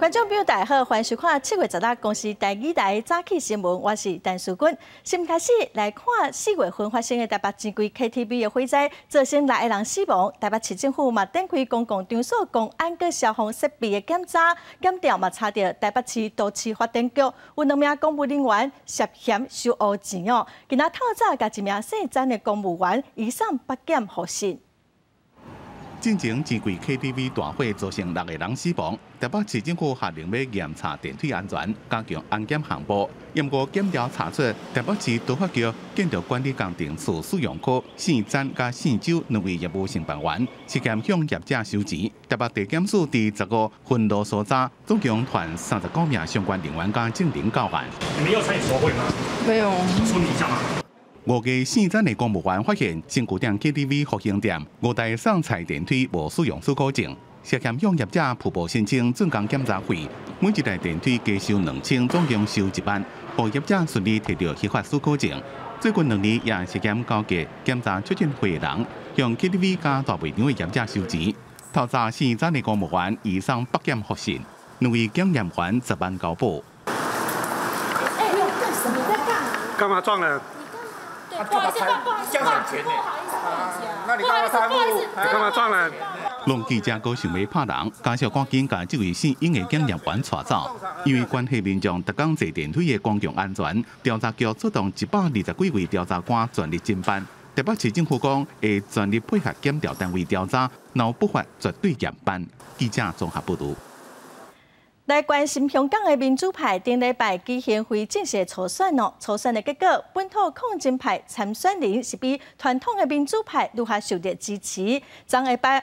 觀眾朋友大家好，歡迎收看7月16公視台語台早起新聞，我是陳淑君。先開始來看4月份發生的台北錢櫃 KTV 的火災，造成六個人死亡。台北市政府嘛展開公共場所公安佮消防設備的檢查，檢調嘛查著台北市都市發展局有兩名公務人員涉嫌收烏錢哦。今仔透早共一名姓詹的公務員移送北檢予訊。進前錢櫃 KTV 大火造成六個人死亡，台北市政府下令欲嚴查電梯安全，加強安檢項目。毋過檢調查出台北市都發局建築管理工程處使用科姓詹佮姓周兩位業務承辦員涉嫌向業者收錢。台北地檢署佇15分路搜查，總共傳39名相關人員佮證人到案。你們有參與索賄嗎？沒有。說明一下嗎？五个姓詹的公務員發現，身軀店 KTV 復興店五台送菜電梯無使用許可證，涉嫌向業者曝報申請竣工檢查費，每一台電梯加收2000，總共收1萬，予業者順利提著核發許可證。最近2年也涉嫌勾結檢查促進會的人，向 KTV 佮大賣場的業者收錢。透早姓詹的公務員移送北檢予訊，兩位檢驗員10萬交保。哎呦，幹什麼？在幹嘛？幹嘛撞人？不好意思，不好意思，不好意思，不好意思啊！那你幹嘛貪污？你幹嘛撞人？攏記者閣想欲拍人，家屬趕緊共這位姓尹的檢驗員帶走，因為關係民眾逐工坐電梯的公共安全，調查局出動120幾位調查官全力偵辦。台北市政府講會全力配合檢調單位調查，若有不法絕對嚴辦。記者綜合報導。來關心香港的民主派，頂禮拜舉行非正式初選哦。初選的結果，本土抗爭派參選人是比傳統的民主派愈較受著支持。昨下晡，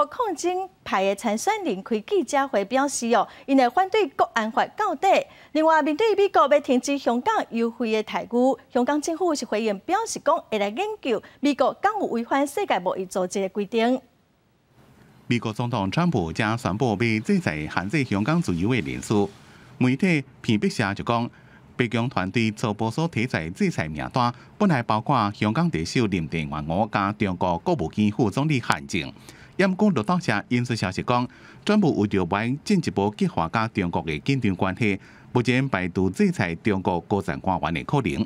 抗爭派的參選人開記者會表示哦，𪜶會反對國安法到底。另外，面對美國欲停止香港優惠的待遇，香港政府是回應表示講會來研究美國敢有違反世界貿易組織的規定。美國總統川普才宣布欲制裁限制香港自由的人士，媒體彭博社就講，白宮團隊初步所提出制裁名單，本來包括香港特首林鄭月娥佮中國國務院副總理韓正。毋過路透社引述消息講，川普為著欲進一步激化佮中國的緊張關係，目前排除制裁中國高層官員的可能。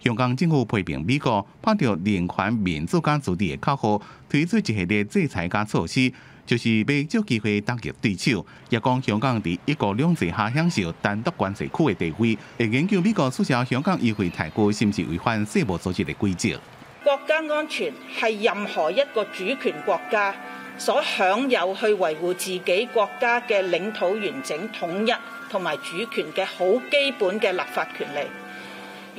香港政府批評美國拍著人權民主佮自治的口號，推出一系列制裁佮措施，就是欲藉機會打擊對手，也講香港佇一國兩制下享受單獨關稅區的地位，會研究美國取消香港優惠待遇，是毋是違反世貿組織的規則。國家安全係任何一個主權國家所享有去維護自己國家嘅領土完整、統一同埋主權嘅好基本嘅立法權利。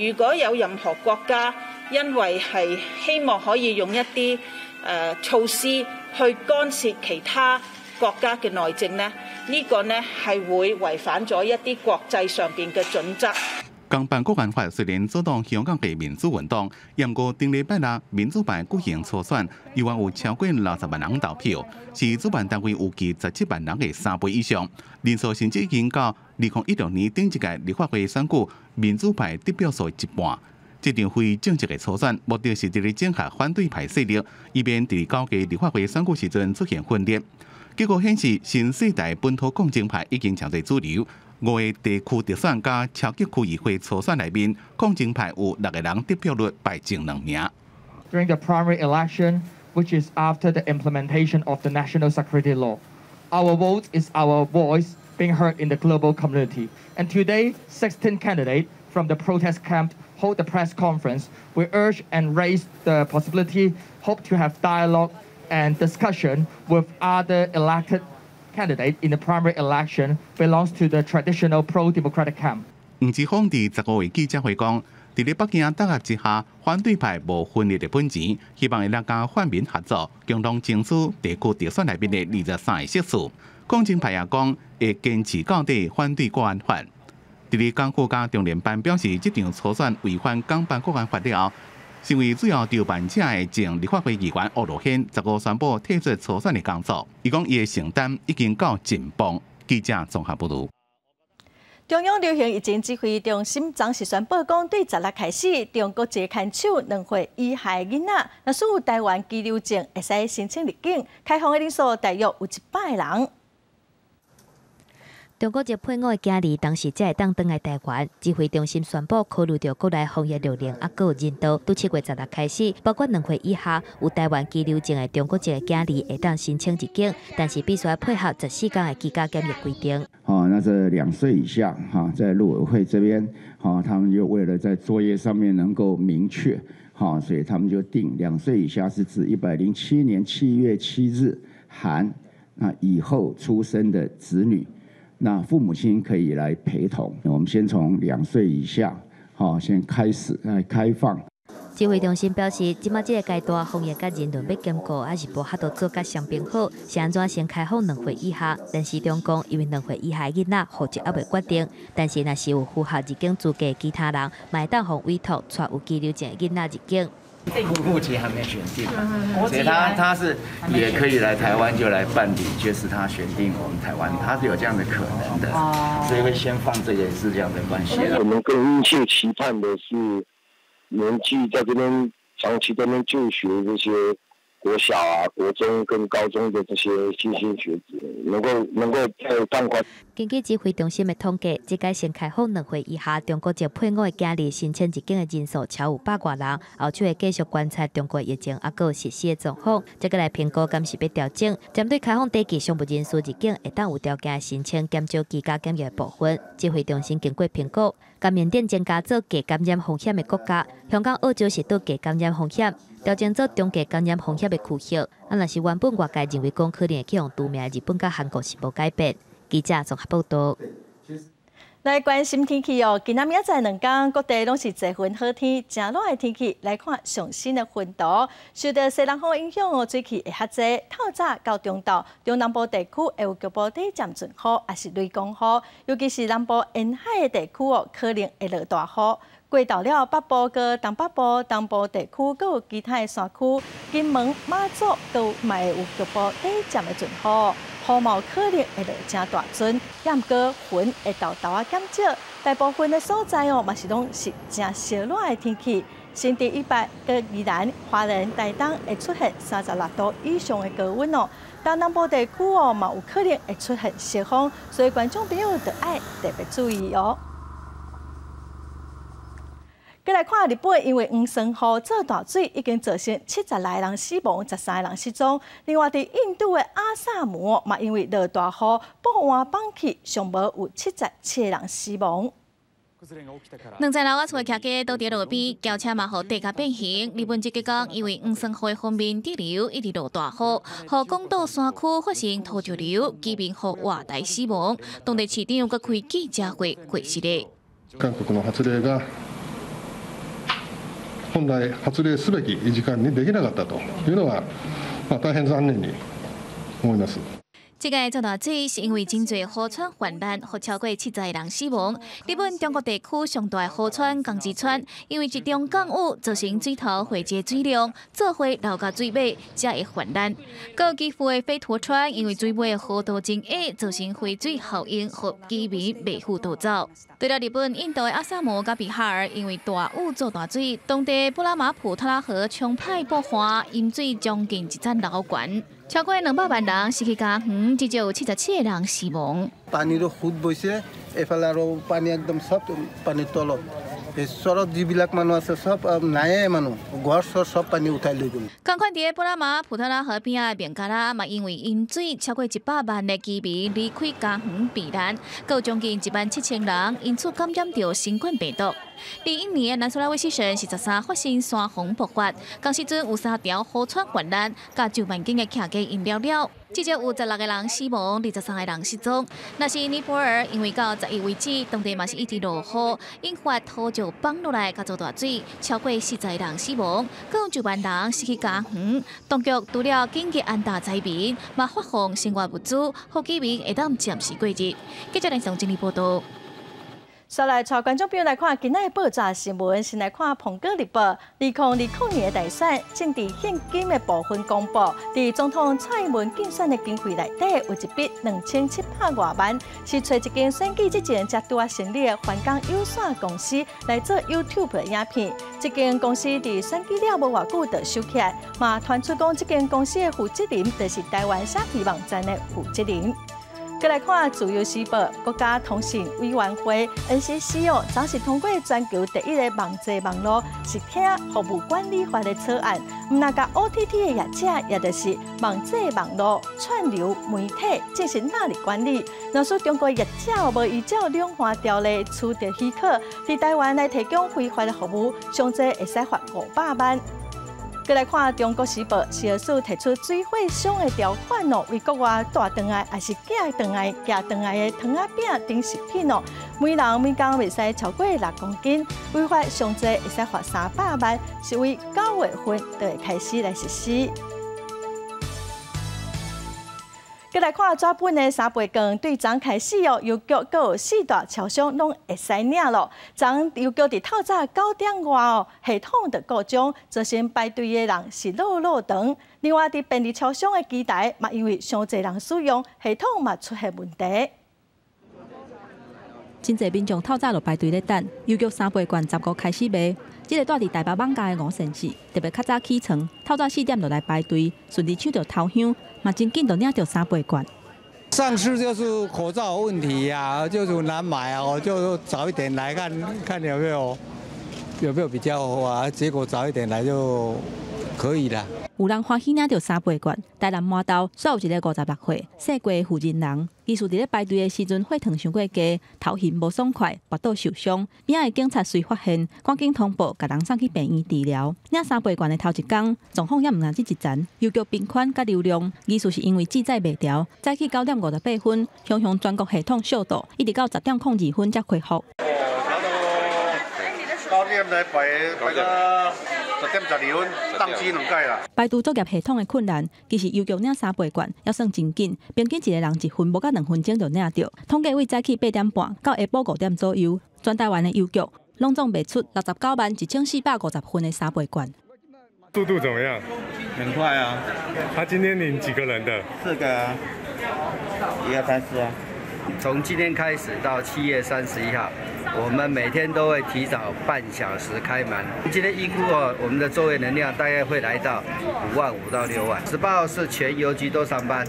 如果有任何國家因為係希望可以用一啲措施去干涉其他國家嘅內政呢，呢個呢係會違反咗一啲國際上邊嘅準則。港版國安法雖然阻擋香港的民主運動，毋過頂禮拜六民主派舉行初選，猶原有超過60萬人投票，是主辦單位預計17萬人的3倍以上。人數甚至已經到2016年頂一屆立法會選舉民主派得票數的一半。這場非正式的初選，目的是佇咧整合反對派勢力，以免佇9月立法會選舉時陣出現分裂。結果顯示，新世代本土抗爭派已經成做主流。五個地區直選佮超級區議會初選內面，抗爭派有六個人得票率排前兩名。 During the primary election, which is after the implementation of the national security law, our vote is our voice being heard in the global community. And today, 16 candidates from the protest camp hold the press conference. We urge and raise the possibility, hope to have dialogue and discussion with other elected candidate in the primary election belongs to the traditional pro-democratic camp. 黃之鋒佇15日記者會講，佇咧北京打壓之下，反對派無分裂的本錢，希望會當佮泛民合作，共同爭取地區直選內面的23個席次。抗爭派也講會堅持到底，反對國安法。佇咧港府佮中聯辦表示，這場初選違反港版國安法了後，身為主要籌辦者的前立法會議員區諾軒，15宣布退出初選的工作。伊講伊的承擔已經到盡崩。記者綜合報導。中央流行疫情指揮中心昨時宣布講，對16開始，中國籍牽手2歲以下囡仔，若是有台灣居留證，會使申請入境。開放的人數大約有100人。中國籍配偶的囝兒當時才會當轉來台灣。指揮中心宣布，考慮著國內防疫量能猶閣有人道，對7月16開始，包括2歲以下有台灣居留證的中國籍的囝兒會當申請入境，但是必須配合14天的居家檢疫規定。好，那這2歲以下，哈，在陸委會這邊，哈，他們就為了在作業上面能夠明確，哈，所以他們就定2歲以下是指107年7月7日含那以後出生的子女。那父母親可以來陪同。我們先從兩歲以下，好，先開始來開放。指揮中心表示，這馬這个階段防疫佮人倫欲兼顧，猶是無法度做甲雙平好。是按怎先開放兩歲以下？但是中共因為兩歲以下囡仔戶籍猶未決定，但是若是有符合入境資格，其他人嘛會當予委託帶有居留證的囡仔入境。目前還沒選定，所以他是也可以來台灣就來辦理，就是他選定我們台灣，他是有這樣的可能的，所以會先放這個是這樣的關係。我們更殷切期盼的是，年紀在這邊長期在這邊就學這些國小啊、國中跟高中的這些莘莘學子，能夠再放寬。根據指揮中心的統計，這屆先開放兩歲以下中國籍配偶的囝兒申請入境的人數超有百外人，後續會繼續觀察中國疫情猶閣有實施的狀況，再閣來評估敢是欲調整。針對開放低級商務人士入境，會當有條件申請減少居家檢疫的部分。指揮中心經過評估，共面頂增加做低感染風險的國家，香港、澳洲是佇低感染風險，調整做中低感染風險的區域。啊，若是原本外界認為講可能會去予除名的日本佮韓國是無改變。記者綜合報道。來關心天氣哦，今仔明仔載兩工各地攏是濟雲好天，誠熱的天氣。來看上新的雲圖，受著西南風影響哦，水汽會較濟。透早到中晝，中南部地區會有局部短暫陣雨，抑是雷公雨，尤其是南部沿海的地區哦，可能會落大雨。過晝了，北部佮東北部、東部地區，閣有其他的山區，金門、馬祖都嘛會有局部短暫的陣雨，雨嘛有可能會落誠大陣，猶毋過雲會沓沓仔減少，大部分的所在哦，嘛是攏是誠燒熱的天氣。新竹以北、佮宜蘭、花蓮、台東會出現36度以上的高溫哦。東南部地區哦，嘛有可能會出現颱風，所以觀眾朋友著愛特別注意哦。閣來看日本，因為黃酸雨做大水，已經造成76個人死亡，13個人失蹤。另外，佇印度的阿薩姆嘛，因為落大雨，崩岸崩去，上無有77個人死亡。兩層樓仔厝徛家倒佇路邊，轎車嘛予地甲變形。日本這幾工因為黃酸雨鋒面底流一直落大雨，予廣島山區發生土石流，居民予活埋死亡。當地市長閣開記者會解釋咧。韓國の発令が本來発令すべき時間にできなかったというのは、まあ、大変残念に思います。這个做大水是因為真濟河川泛濫，予超過70個人死亡。日本中國地區上大的河川江之川，因為一場降雨造成水頭匯集水量，做伙流到水尾，才會泛濫。閣岐阜的飛驒川，因為水尾河道真狹，造成匯水效應，予居民袂赴逃走。對了，日本、印度的阿薩姆佮比哈爾，因為大雨做大水，當地布拉馬普特拉河沖歹爆岸，淹水將近一層樓懸。超過200萬人失去家園，至少有77個人死亡。 পানীৰো সোঁত বৈছে এইফালে আৰু পানী একদম চব পানীৰ তলত এই চৰত যিবিলাক মানুহ আছে চব নায়ে মানুহ ঘৰ চৰ চব পানী উঠাই লৈ গ'ল।仝款佇布拉馬普特拉河邊仔的孟加拉嘛，因為淹水，超過100萬的居民離開家園避難，閣有將近1.7萬人因此感染著新冠病毒。佇印尼的南蘇拉威西省是13發生山洪爆發，仝時陣有三條河川泛濫，共上萬間的徛家淹了了，至少有16個人死亡，23個人失蹤。若是尼泊爾，因為到11為止，當地嘛是一直落雨，引發土石崩落來，共做大水，超過40個人死亡，閣有上萬人失去家園。當局除了緊急安置災民，嘛發放生活物資，予居民會當暫時過日。記者連上整理報道。煞來帶觀眾朋友來看今仔的報紙新聞，先來看《蘋果日報》。2020年的大選，政治獻金的部分公布，佇總統蔡英文競選的經費內底有一筆2700外萬，是揣一間選舉之前才拄仔成立的環港有線公司來做 YouTube 的影片。這間公司佇選舉了無偌久就收起來，嘛傳出講這間公司的負責人就是台灣蝦皮網站的負責人。閣來看《自由時報》，國家通訊委員會 NCC 哦，昨是通過全球第一个網際網路視聽服務管理法的草案，毋但共 OTT 的業者，也就是網際網路串流媒體進行納入管理。若使中國業者無依照兩岸條例取得許可，佇台灣來提供非法的服務，上濟會使罰500萬。閣來看《中國時報》，司法署提出水貨商的條款哦，為國外帶轉來，抑是寄轉來、寄轉來的糖仔餅等食品哦，每人每工袂使超過6公斤，違法上濟會使罰300萬，是為9月份就會開始來實施。閣來看紙本的三倍券，對昨開始哦，郵局閣有四大超商攏會使領咯。昨郵局佇透早9點外哦，系統就故障，造成排隊的人是落落長。另外，佇便利超商的機台嘛，因為傷濟人使用，系統嘛出現問題。真濟民眾透早就排隊咧等，郵局三倍券15開始賣。這个蹛佇台北艋舺的吳先生，特別較早起床，透早4點就來排隊，順利搶著頭香，嘛真緊就領著三倍券。上次就是口罩問題呀，就是難買啊，我就早一點來看看有沒有比較好啊，結果早一點來就可以啦。有人歡喜領著三倍券，台南麻豆煞有一个56歲姓郭的婦人人，疑似佇咧排隊的時陣血糖傷過低，頭眩無爽快，跋倒受傷。邊仔的警察隨發現，趕緊通報，共人送去病院治療。領三倍券的頭一工，狀況也毋但止一層，郵局頻寬佮流量，疑似是因為記載袂牢，早起9點58分，雄雄全國系統小倒，一直到10點02分才恢復。 9點來排排到10點12分，當機兩擺啦。排除作業系統的困難，其實郵局領三倍券猶算真緊，平均一個人一份無到2分鐘就領著。統計為早起8點半到下晡5點左右，全台灣的郵局攏總賣出69萬1450份的三倍券。速度怎麼樣？很快啊！他今天領幾個人的？四個啊，一二三四啊。從今天開始到7月31號，我們每天都會提早半小時開門。今天預估哦，我們的作業能量大概會來到5萬5到6萬。18號是全郵局都上班，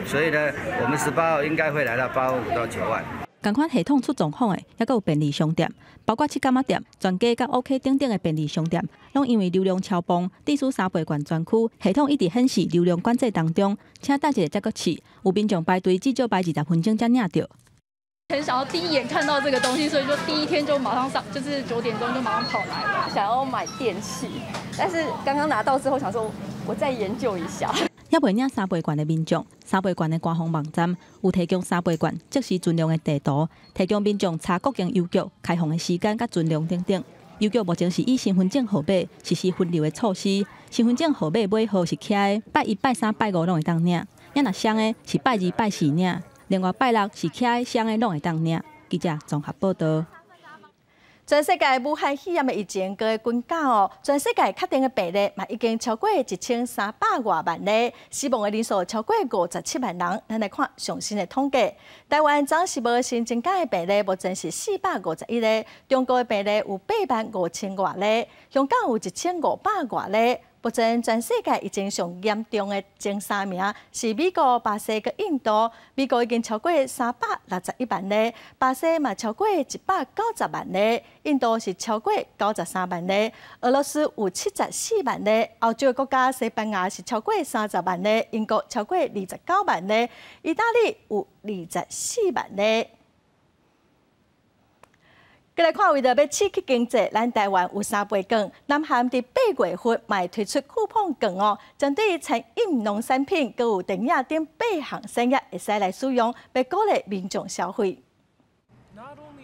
所以呢，我們18號應該會來到8萬5到9萬。仝款系統出狀況的，猶閣有便利商店，包括七柑仔店、全家佮 OK 等等的便利商店，攏因為流量超爆，致使三倍券專區系統一直顯示流量管制當中，請等一下才閣試。有民眾排隊至少排20分鐘才領著。很想要第一眼看到這個東西，所以就第一天就馬上上，就是9點鐘就馬上跑來了。想要買電器，但是剛剛拿到之後，想說我再研究一下。猶未領三倍券的民眾，三倍券的官方網站有提供三倍券即時存量的地圖，提供民眾查各間郵局開放的時間佮存量等等。郵局目前是以身份證號碼實施分流的措施，身份證號碼尾號是徛的，拜一、拜三、拜五攏會當領；若雙的是拜二、拜四領，另外拜六是徛的雙的攏會當領。記者綜合報導。全世界武漢肺炎的疫情閣會增加哦，全世界確定的病例嘛已經超過1300外萬例，死亡的人數超過57萬人。咱來看上新的統計，台灣昨是無新增加的病例，目前是451例，中國的病例有8萬5千外例，香港有1500外例。目前全世界疫情上嚴重的前三名是美國、巴西佮印度。美國已經超過361萬例，巴西嘛超過190萬例，印度是超過93萬例，俄羅斯有74萬例，歐洲國家西班牙是超過30萬例，英國超過29萬例，意大利有24萬例。閣來看，為著欲刺激經濟，咱台灣有三倍券。南韓佇8月份嘛會推出쿠폰券哦，針對餐飲、農產品、閣有電影等八項產業會使來使用，欲鼓勵民眾消費。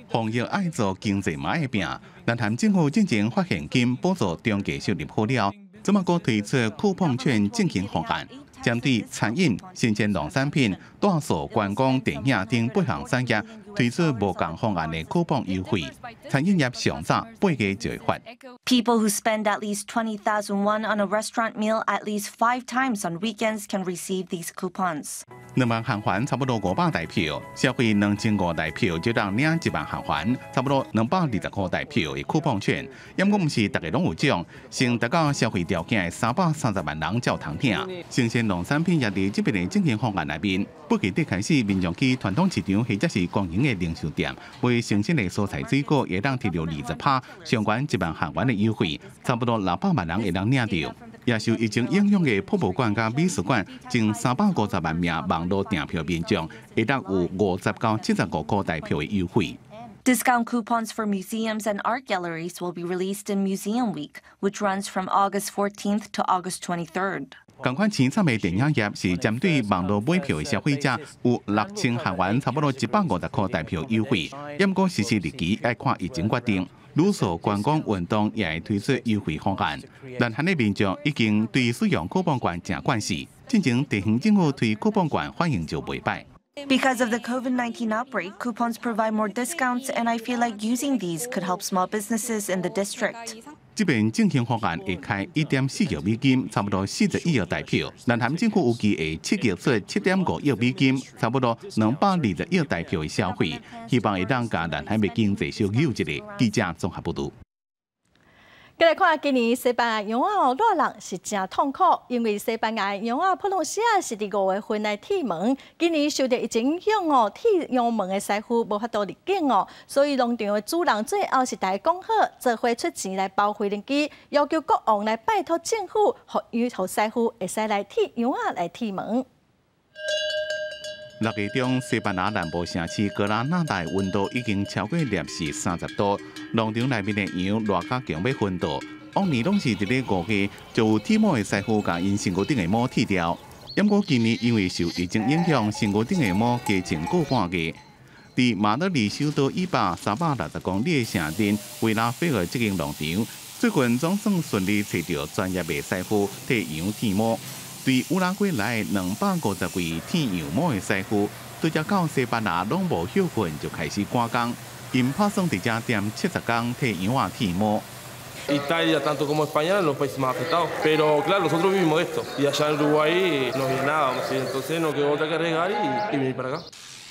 防疫愛做，經濟嘛愛拚。南韓政府進前發現金補助中低收入戶了，這馬閣推出쿠폰券振興方案，針對餐飲、新鮮農產品、住宿、觀光、電影等八項產業，推出無仝方案的酷磅優惠，餐飲業上早8月就會發。 People who spend at least 20,000 won on a restaurant meal at least five times on weekends can receive these coupons. 2萬韓元差不多500台票，消費2500台票就當領1萬韓元，差不多220塊台票的酷磅券。毋過毋是逐个攏有獎，先達到消費條件的330萬人才有通領。新鮮農產品也佇這邊的振興方案內面，8月底開始，民眾去傳統市場或者是公營的零售店買新鮮的蔬菜水果，會當提著20%上懸1萬韓元的優惠，差不多600萬人會當領著。也受疫情影響的博物館佮美術館，近350萬名網路訂票民眾，會當有50到75塊台票的優惠。 Discount coupons for museums and art galleries will be released in Museum Week, which runs from August 14th to August 23rd. 仝款凄慘的電影業是針對網路買票的消費者，有6000韓元，差不多150塊台票優惠。毋過實施日期愛看疫情決定。旅宿觀光運動也會推出優惠方案。南韓的民眾已經對使用酷磅券誠慣勢，進前地方政府推酷磅券反應就袂䆀。 Because of the COVID-19 outbreak, coupons provide more discounts, and I feel like using these could help small businesses in the district. 這邊振興方案會開1.4億美金，差不多41億台票。南韓政府預計會刺激出7.5億美金，差不多220億台票的消費，希望會當共南韓的經濟小救一下。記者綜合報導。繼來看今年西班牙羊仔哦，熱人是誠痛苦，因為西班牙羊仔普通時仔是佇5月份來剃毛，今年受著疫情影響哦，剃羊毛的師傅無法度入境哦，所以農場的主人最後是共伊講好，做伙出錢來包飛行機，要求國王來拜託政府，予羊師傅會使來剃羊仔來剃毛。6月中，西班牙南部城市格拉納達溫度已經超過攝氏30度，農場內面的羊熱甲強欲昏倒。往年攏是佇咧5月就有剃毛的師傅共𪜶身軀頂的毛剃掉，毋過今年因為受疫情影響，身軀頂的毛加前過半月。佇馬德里首都以北360公里的城鎮維拉菲爾這間農場，最近總算順利揣著專業的師傅替羊剃毛。對烏拉圭來250位剃羊毛的師傅，拄才到西班牙攏無歇睏就開始趕工，𪜶拍算佇遮踮70工替羊仔剃毛。 Italia, tanto como España, los países más afectados. Pero claro, nosotros vivimos de esto y allá en Uruguay no había nada, entonces no quedó otra que arriesgar y venir para acá.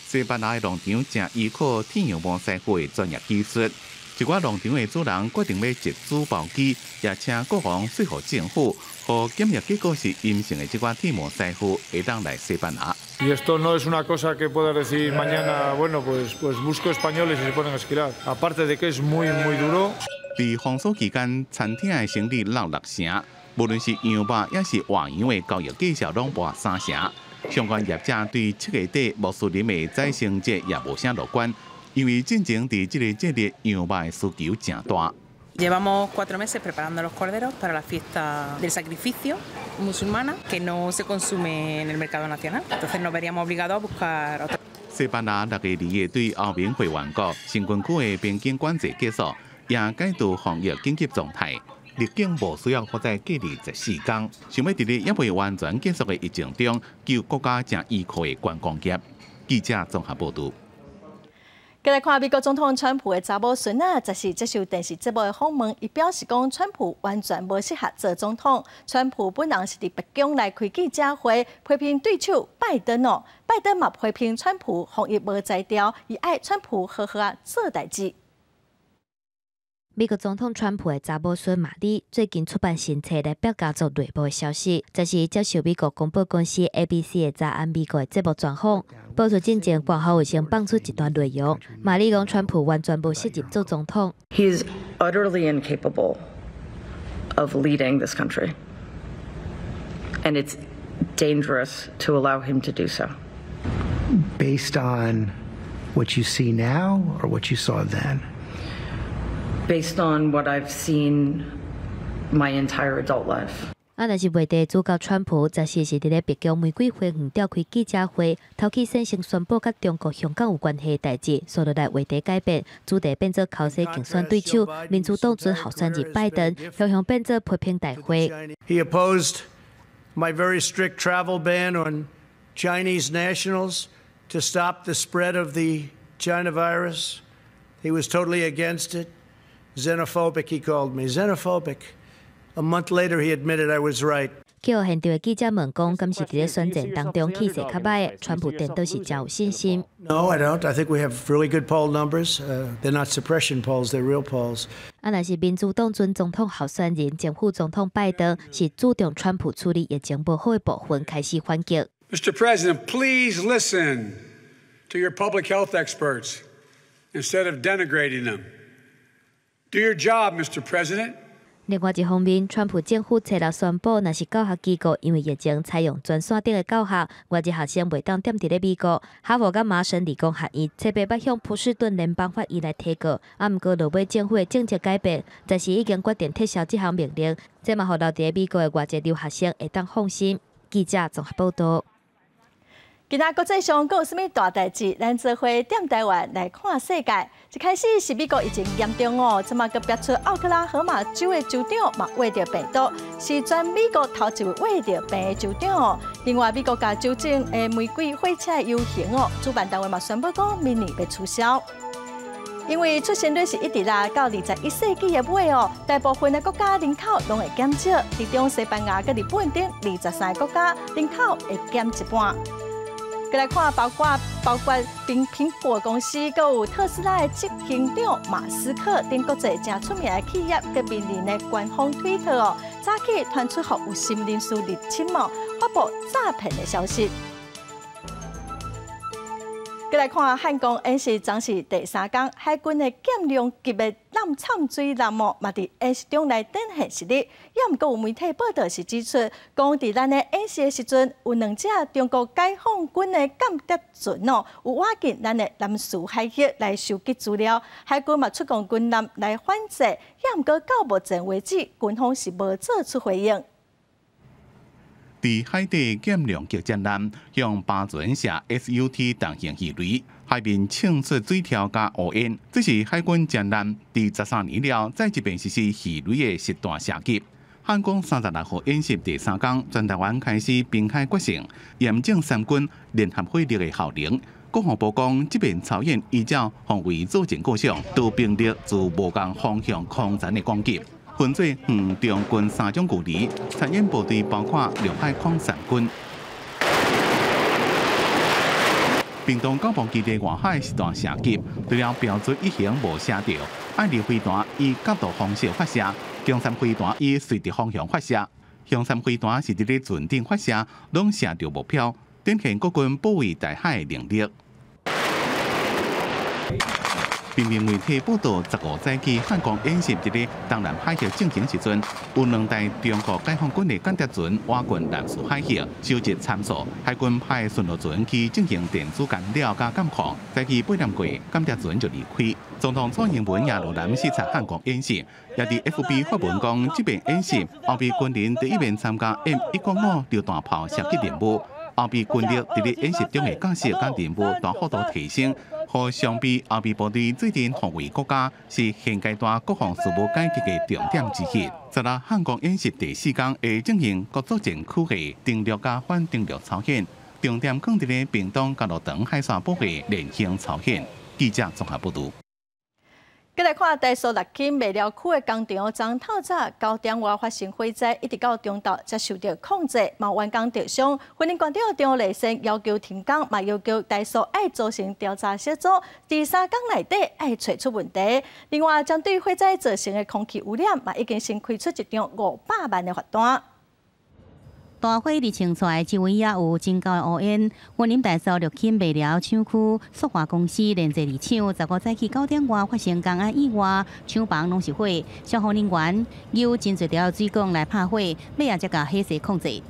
西班牙的農場誠依靠剃羊毛師傅的專業技術，一寡農場的主人決定欲集資包機，也請國王說服政府，予檢驗結果是陰性的這寡剃毛師傅會當來西班牙。 Y esto no es una cosa que pueda decir mañana, bueno, pues busco españoles y se ponen a esquilar. Aparte de que es muy, muy duro. 佇封鎖期間，餐廳的生意落六成，無論是羊肉抑是活羊的交易價數攏跋三成。相關業者對7月底穆斯林的宰牲節也無啥樂觀，因為進前佇這個節日羊肉的需求誠大。 Llevamos 4 meses preparando los corderos para la fiesta del sacrificio musulmana que no se consume en el mercado nacional. Entonces nos veríamos obligados a buscar otra. 西班牙6月2日對歐盟會員國申根區的邊境管制結束，也解除防疫緊急狀態，入境無需要閣再隔離14天。想欲佇咧猶未完全結束的疫情中，救國家誠依靠的觀光業。記者綜合報導。繼來看美國總統川普的查某孫仔，就是接受電視節目的訪問，伊表示講川普完全無適合做總統。川普本人是佇白宮來開記者會，批評對手拜登哦，拜登嘛批評川普防疫無才調，伊愛川普好好仔做代誌。美國總統川普的查某孫瑪麗最近出版新冊來爆家族內部的消息，這是接受美國廣播公司 ABC 的早安美國的節目專訪，播出進前，官方有先放出一段內容。瑪麗講，川普完全無適合做總統。 He is utterly incapable of leading this country, and it's dangerous to allow him to do so. Based on what you see now or what you saw then? Based on what I've seen my entire adult life. 啊，若是袂佇主角川普，14是佇咧白宮玫瑰花園召開記者會，頭起先先宣布佮中國香港有關係的代誌，紲落來話題改變，主題變做口舌競選對手，民主黨準候選人拜登，雄雄變做批評大會。 He opposed my very strict travel ban on Chinese nationals to stop the spread of the China virus. He was totally against it. Xenophobic, he called me. Xenophobic. A month later, he admitted I was right. 去予現場的記者問講，敢是佇咧選戰當中氣勢較䆀的，川普顛倒是誠有信心。 No, I don't. I think we have really good poll numbers. They're not suppression polls; they're real polls. 啊，若是民主黨準總統候選人前副總統拜登是注重川普處理疫情無好的部分開始反擊。 Mr. President, please listen to your public health experts instead of denigrating them. Do your job, Mr. President. 另外一方面，川普政府初六宣布，若是教學機構因為疫情採用全線頂的教學，外籍學生袂當踮佇咧美國。哈佛佮麻省理工學院冊八捌向波士頓聯邦法院來提告，啊，毋過落尾政府的政策改變，暫時已經決定撤銷這項命令，這嘛予留佇咧美國的外籍留學生會當放心。記者綜合報道。今仔國際上閣有啥物大代誌？咱做伙踮台灣來看世界。一開始是美國疫情嚴重哦，這馬閣爆出奧克拉荷馬州的州長嘛患著病毒，是全美國頭一位患著病的州長哦。另外，美國佮酒精的玫瑰火車遊行哦，主辦單位嘛宣布講明年欲取消。因為出生率是一直落到21世紀的尾哦，大部分的國家人口攏會減少，其中西班牙佮日本等23個國家人口會減一半。閣來看，包括蘋果公司，閣有特斯拉的執行長馬斯克等國際誠出名的企業，佮名人的官方推特哦，早起傳出予有心人士入侵哦，發布詐騙的消息。閣來看漢光演習，昨是第三工，海軍的劍龍級的艦水艦哦，嘛佇演習中來展現實力。也毋過有媒體報道是指出，講佇咱的演習的時陣，有兩隻中國解放軍的間諜船哦，有倚近咱的南勢海域來收集資料，海軍嘛出動軍艦來反制。也毋過到目前為止，軍方是無做出回應。佇海底劍龍級戰艦向靶船射 SUT 重型魚雷，海面衝出水柱佮烏煙，這是海軍戰艦佇13年了再一遍實施魚雷的實彈射擊。漢光36號演習第三工，全台灣開始濱海決勝，驗證三軍聯合火力的效能。國防部講，這遍操演依照防衛作戰構想，多兵力自無仝方向空層的攻擊。分做遠、中、近三種距離，參演部隊包括陸海空三軍。屏東九峰基地外海實彈射擊，除了標準一型無射著，愛麗飛彈以角度方式發射，雄三飛彈以垂直方向發射。雄三飛彈是佇咧船頂發射，攏射著目標，展現國軍保衛台海的能力。平面媒體報道，15早起漢光演習佇咧東南海域進行時陣，有兩台中國解放軍的間諜船倚近南勢海域，收集參數。海軍派巡邏船去進行電子干擾佮監控，早起8點過，間諜船就離開。總統蔡英文也落南視察漢光演習，也佇 FB 發文講，這遍演習後備軍人第一遍參加 M105榴彈炮射擊任務。後備軍力佇咧演習中的角色佮任務大幅度提升，予常備後備部隊做陣防衛國家，是現階段國防事務改革的重點之一。十六漢光演習第四工會進行各作戰區域登陸佮反登陸操演，重點放佇咧屏東佮鹿長海線部位練行操演。記者綜合報導。閣來看台塑六輕麥寮區的工廠，昨透早9點外發生火災，一直到中晝才受著控制。嘛員工著傷，雲林縣長張麗善要求停工，嘛要求台塑愛組成調查小組，佇3工內底愛揣出問題。另外，針對火災造成的空氣污染，嘛已經先開出一張500萬的罰單。大火佇清出來，周圍也有真高的烏煙。雲林台塑六輕麥寮廠區塑化公司連濟二廠，15早起9點外發生工安意外，廠房攏是火，消防人員有真濟條水管來拍火，尾仔才共火勢控制。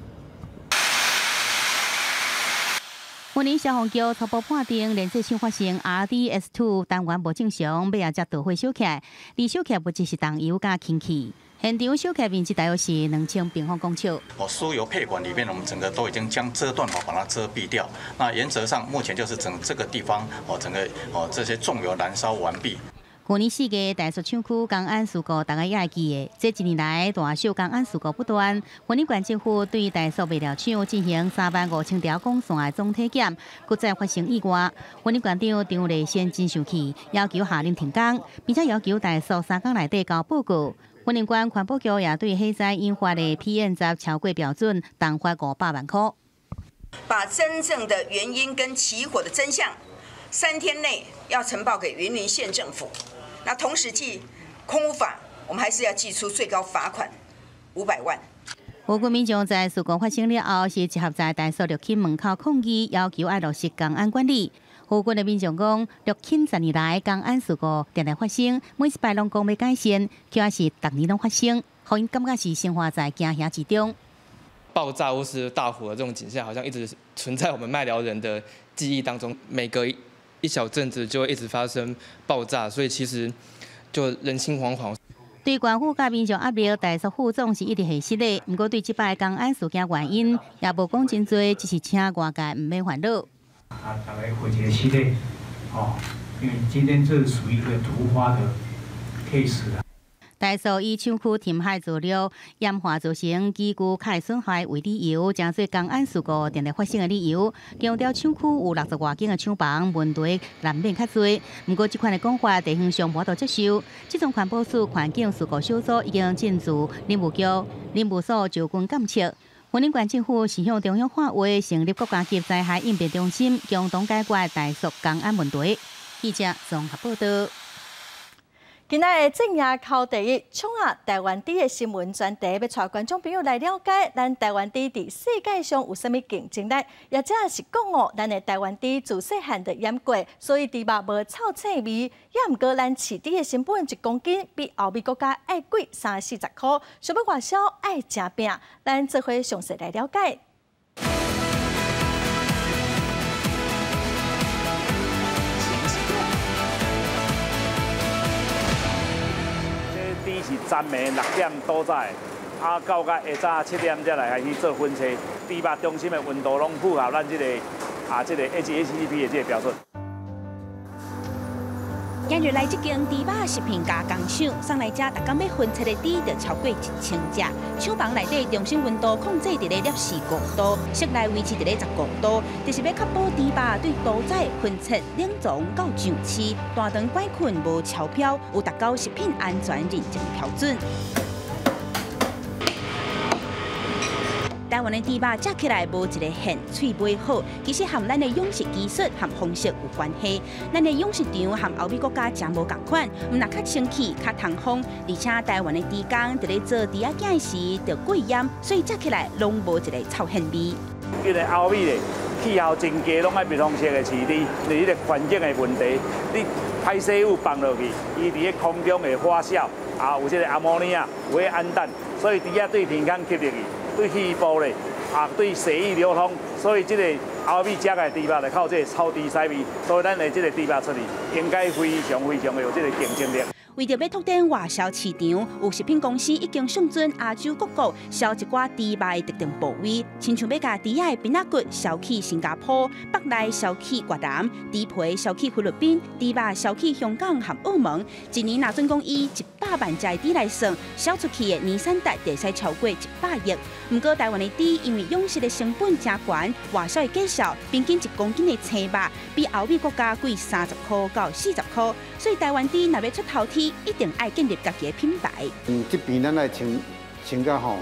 雲林消防局初步判定，煉製廠發生 RDS2 單元無正常，尾仔才導火燒起來。而燒起來物質是重油佮氫氣。現場燒起面積大約是2000平方公尺。哦，輸油配管裡面，我們整個都已經將遮斷哦，把它遮蔽掉。那原則上，目前就是整這個地方哦，整個哦這些重油燃燒完畢。去年4月，台塑厂區工安事故，大家也會記得。這一年來，大小工安事故不斷。雲林縣政府對台塑物料廠進行35000條管線的總體檢，閣再發生意外。雲林縣長張麗仙真生氣，要求下令停工，並且要求台塑3工內底交報告。雲林縣環保局也對火災引發的 PM10超過標準，重罰500萬塊。把真正的原因跟起火的真相，3天內要呈報給雲林縣政府。那同時，記空污法，我們還是要祭出最高罰款500萬。有國民眾在事故發生了後，是集合在台塑綠欽門口抗議，要求愛落實工安管理。附近的民眾講，綠欽10年來工安事故定定發生，每一擺攏講欲改善，卻是逐年攏發生，予𪜶感覺是生活在驚嚇之中。爆炸或是大火的這種景象，好像一直存在我們麥寮人的記憶當中，每隔一小陣子就會一直發生爆炸，所以其實就人心惶惶。對官府佮民眾壓力，台塑副總是一直核實的。毋過對這擺工安事件原因，也無講真濟，只是請外界毋免煩惱。啊，大家回一個心咧，哦，因為今天這屬於一個突發的 case 啊。台塑以廠區填海造料、鹽化造成機具較損壞為理由，成做工安事故定定發生的理由，強調廠區有60外間的廠房，問題難免較濟。毋過這款的講法，地方上無法度接受。這種環保署環境事故小組已經進駐林務局、林務所就近監測。雲林縣政府是向中央喊話，成立國家級災害應變中心，共同解決台塑工安問題。記者綜合報道。今仔的正夜扣第一，創下台灣豬的新聞專題，欲帶觀眾朋友來了解咱台灣豬佇世界上有啥物競爭力，也者是講哦，咱的台灣豬自細漢就閹過，所以豬肉無臭腥味。也毋過咱飼豬的成本1公斤比歐美國家愛貴30-40箍，想欲外銷愛誠拚。咱做伙詳細來了解。是昨暝6點屠宰，啊到甲下早7點才來開始做分切。豬肉中心的溫度攏符合咱這個這個 HACCP 的這個標準。今日來這間豬肉食品加工廠，送來這逐工欲分切的豬就超過1000隻。廠房內底中心溫度控制佇咧5°摄氏，室內維持佇咧15度，就是欲確保豬肉對屠宰、分切、冷藏到上市，大腸桿菌無超標，有達到食品安全認證標準。台灣的豬肉食起來無一个現，喙尾好，其實和咱的養殖技術和方式有關係。咱的養殖場和歐美國家誠無仝款，毋但較清氣、較通風，而且台灣的豬工佇咧做豬仔囝時著過閹，所以食起來攏無一个臭腥味。因為歐美咧氣候真低，攏愛密封式的飼豬，因為彼個環境的問題，你排水物放落去，伊佇咧空中會發酵，啊有這個阿摩尼亞，有彼氨氮，所以豬仔對天空吸入去。對肺部咧，啊對血液流通，所以這個歐美食的豬肉就靠這個超低屎味，所以咱的這個豬肉出去應該非常非常的有這個競爭力。為著欲拓展外銷市場，有食品公司已經上傳亞洲各國銷一寡豬肉的特定部位，親像欲共豬仔的邊仔骨銷去新加坡，腹內銷去越南，豬皮銷去菲律賓，豬肉銷去香港和澳門。一年若準講以100萬隻的豬來算，銷出去的年產值會使超過100億。毋過台灣的豬因為養殖的成本誠懸，外銷的價數平均1公斤的青肉比歐美國家貴30箍到40箍，所以台灣豬若欲出頭天，一定愛建立家己的品牌。這邊咱愛穿穿甲吼，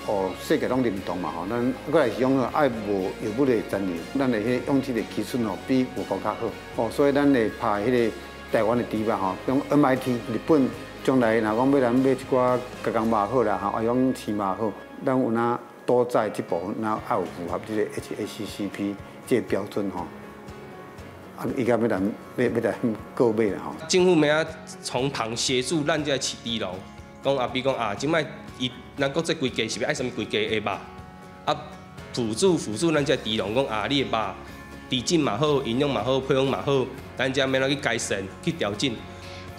予世界攏認同嘛吼。咱閣來是講愛無藥物的殘留，咱的彼個養殖的技術吼比外國較好。哦，所以咱會拍彼個台灣的豬肉吼，像 MIT 日本將來若講欲咱買一寡加工肉好啦吼，啊講飼肉好，咱有哪屠宰這部分，若愛有符合這個 HACCP 這個標準吼。啊，伊甲欲來欲來購買啦吼。政府欲按怎從旁協助咱這飼豬農，講啊，比如講啊，這擺伊咱國際規格是欲愛啥物規格的肉，啊，輔助咱這豬農講啊，你的肉豬質嘛好，營養嘛好，配方嘛好，咱這欲按怎去改善、去調整。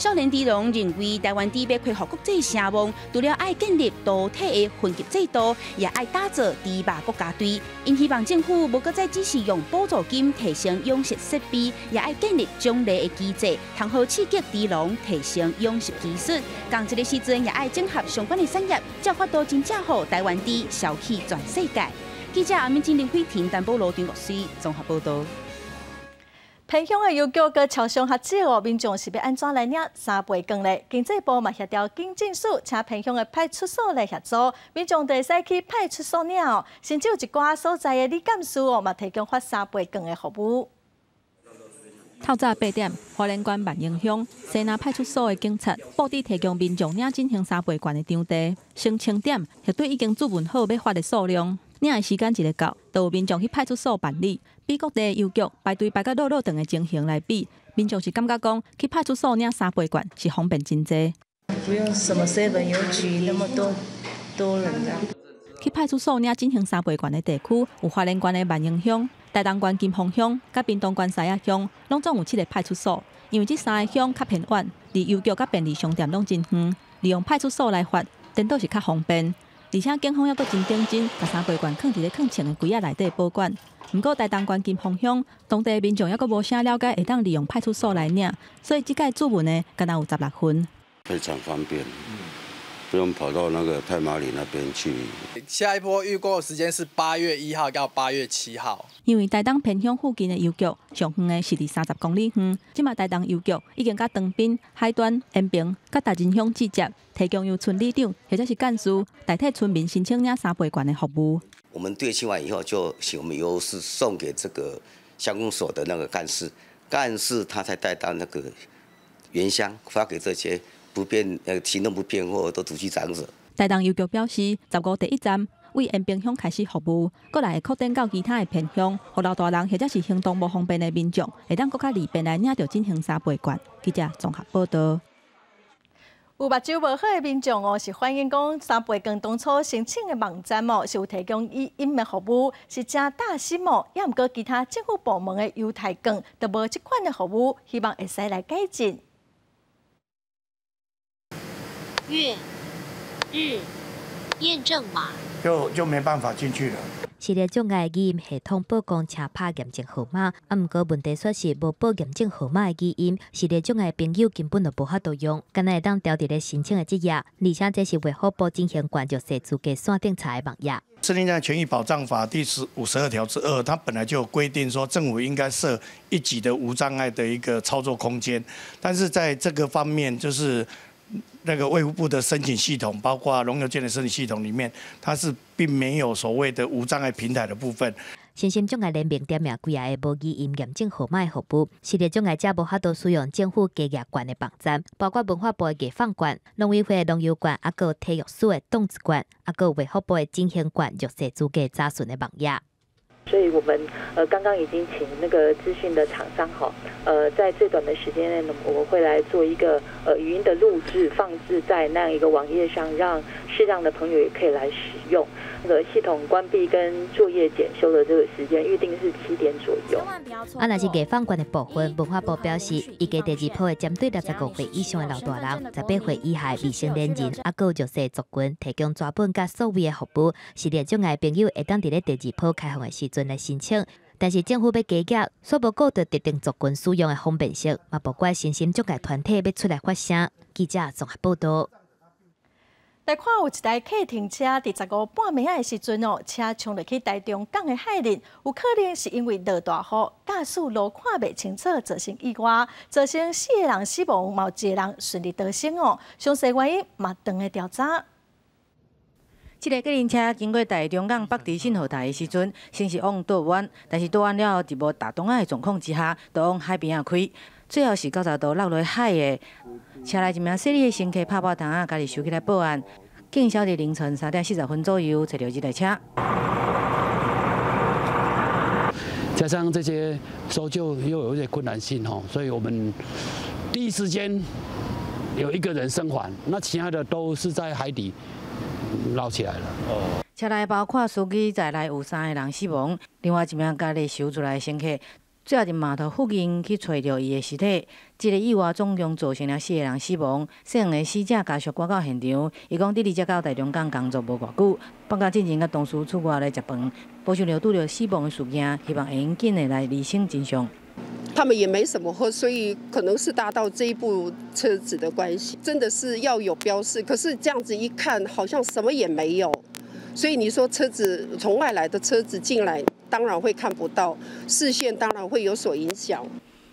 少年豬農認為，台灣豬欲恢復國際聲望，除了愛建立獨特的分級制度，也愛打造豬肉國家隊。𪜶希望政府無閣再只是用補助金提升養殖設備，也愛建立獎勵的機制，通好刺激豬農提升養殖技術。仝一个時陣，也愛整合相關的產業，才有法度真正予台灣豬銷去全世界。記者阿敏金、林慧婷、陳寶羅、張國水綜合報道。偏鄉的郵局閣超商較少哦，民眾是欲按怎來領三倍券咧？經濟部嘛協調警政署，請偏鄉的派出所來協助，民眾就會使去派出所領哦。甚至有一寡所在的里監事哦，嘛提供發三倍券的服務。透早8點，花蓮縣萬榮鄉西林派出所的警察布置提供民眾領進行三倍券的場地，先清點核對已經注文好欲發的數量。領的時間一个到，就有民眾去派出所辦理。比各地郵局排隊排甲落落長的情形來比，民眾是感覺講去派出所領三倍券是方便真濟。不用什麼 seven 郵局那麼多多人這樣。去派出所領進行三倍券的地區有花蓮縣的萬榮鄉、台東縣金峰鄉、佮屏東縣獅仔鄉，攏總有7个派出所。因為這三个鄉較偏遠，離郵局佮便利商店攏真遠，利用派出所來發，顛倒是較方便。而且警方猶閣真認真，共三倍券囥佇咧囥床的櫃仔內底保管。毋過台東縣金峰鄉當地民眾猶閣無啥了解會當利用派出所來領，所以這擺注文的敢若有16份。非常方便，不用跑到那個太麻里那邊去。下一波預購時間是8月1號到8月7號。因為台東偏鄉附近的郵局上遠的是佇30公里遠，這馬台東郵局已經佮長濱、海端、延平、佮大仁鄉接觸，提供由村里長或者是幹事代替村民申請領三倍券的服務。我們對清完以後，就請我們郵師送給這個鄉公所的那個幹事，幹事他才帶到那個原鄉發給這些不便、行動不便或都獨居長者。台東郵局表示，15第一站為延平鄉開始服務，過來會擴展到其他的偏鄉，予老大人或者是行動無方便的民眾，會當閣較利便來領著進行三倍券。記者綜合報道。有目睭無好的民眾哦，是反映講三倍券當初申請的網站哦，是有提供語音的服務，是誠貼心哦。也毋過其他政府部門的優待券都無這款的服務，希望會使來改進。月日驗證碼就沒辦法進去了。視力障礙語音系統報講車拍驗證號碼，啊，毋過問題煞是無報驗證號碼的語音，視力障礙朋友根本就無法度用，干焦會當調佇咧申請的這頁，而且這是衛福部進行關弱勢資格線頂查的網頁。視力障礙權益保障法第52條之2，它本來就有規定說，政府應該設一級的無障礙的一個操作空間，但是在這個方面，就是那個衛福部的申請系統，包括農郵件的申請系統裡面，它是並沒有所謂的無障礙平台的部分。身心障礙聯盟點名幾个無語音驗證號碼的服務，視力障礙者無法度使用政府加額券的網站，包括文化部的藝放券、農委會的農遊券，抑閣有體育署的動資券，抑閣有衛福部的振興券弱勢資格查詢的網頁。所以我們剛剛已經請那個資訊的廠商哈，在最短的時間內呢，我們會來做一個語音的錄製，放置在那樣一個網頁上，讓視障的朋友也可以來使用。那個系統關閉跟作業檢修的這個時間預定是7點左右。啊，若是藝放券的部分，文化部表示，預計第二波會針對65歲以上的老大人、18歲以下未成年人，抑閣有弱勢族群，提供紙本佮數位的服務。視力障礙朋友會當佇咧第二波開放的時陣來申請。但是政府欲加額，煞無顧著特定族群使用的方便性，嘛無怪身心障礙團體欲出來發聲。記者綜合報道。來看有一台客停車佇15半暝仔的時陣哦，車衝入去台中港的海裡，有可能是因為落大雨，駕駛路看袂清楚，造成意外，造成四个人死亡，嘛有一個人順利逃生哦。詳細原因嘛，當咧調查。這个計程車經過台中港北埤信號台的時陣，先是往倒彎，但是倒彎了後，佇無踏擋仔的狀況之下，就往海邊仔開，最後是90度落落海的。車內一名細膩的乘客拍破窗仔，家己收起來報案。警消佇凌晨3點40分左右揣著這台車。加上這些搜救又有一些困難性吼，所以我們第一時間有一個人生還，那其他的都是在海底撈起來了。車內包括司機在內有三個人死亡，另外一名家己搜出來的乘客，最後佇碼頭附近去揣著伊的屍體。這个意外總共造成了四个人死亡，姓黃的死者家屬趕到現場，伊講佇離這到台中港工作無偌久，放假進前佮同事出外來食飯，無想著拄著死亡的事件，希望會用緊的來釐清真相。他們也沒什麼喝，所以可能是搭到這一部車子的關係，真的是要有標示。可是這樣子一看，好像什麼也沒有，所以你說車子從外來的車子進來，當然會看不到，視線當然會有所影響。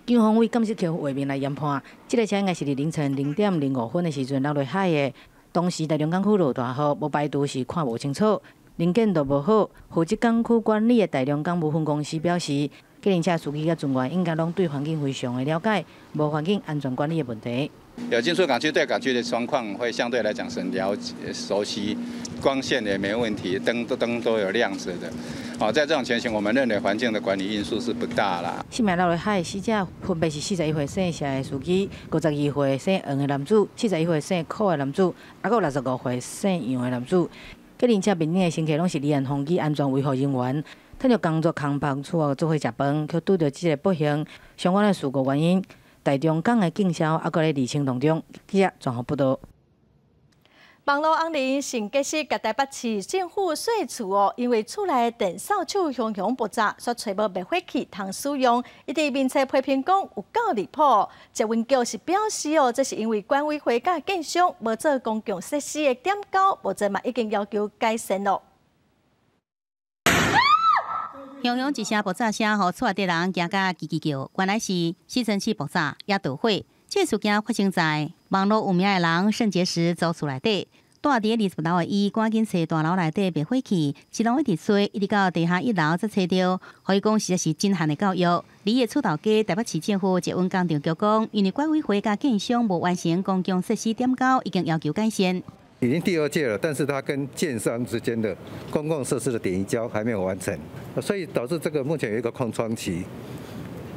警方為監視器畫面來研判，這个車應該是佇凌晨0點05分的時陣落落海的。當時台中港區落大雨，無排除是看無清楚，能見度無好。負責港區管理的台中港務分公司表示，計程車司機佮船員應該攏對環境非常的了解，無環境安全管理的問題。有進出港區對港區的狀況會相對來講是了解熟悉，光線也沒問題，燈都有亮着的。哦，在這種情形，我們認為環境的管理因素是不大啦。四名落落海的死者分別是41歲姓謝的司機、52歲姓黃的男子、41歲姓柯的男子，抑閣有65歲姓楊的男子。計程車面頂的乘客攏是離岸風機安全維護人員，趁著工作空檔出外做伙食飯，卻拄著這个不幸。相關的事故原因，台中港的警消猶閣咧釐清當中。記者綜合報導。網路紅人腎結石共台北市政府訴厝哦，因為厝內電掃帚雄雄爆炸，煞揣無滅火器通使用。伊佇面冊批評講有夠離譜。捷運局是表示哦，這是因為管委會佮建商無做公共設施的點交，目前嘛已經要求改善咯。雄雄一聲爆炸聲，予厝內底人驚甲吱吱叫。原來是吸塵器爆炸，也著火。這事件發生在網路有名的人腎結石租厝內底。住佇20樓的伊，趕緊揣大樓內底滅火器，一路一直揣，一直到地下一樓才揣著。予伊講實在是震撼的教育。佇伊的厝頭家，台北市政府捷運工程局講，因為管委會佮建商無完成公共設施點交，已經要求改善。已經第二屆了，但是他跟建商之間的公共設施的點移交還沒有完成，所以導致這個目前有一個空窗期。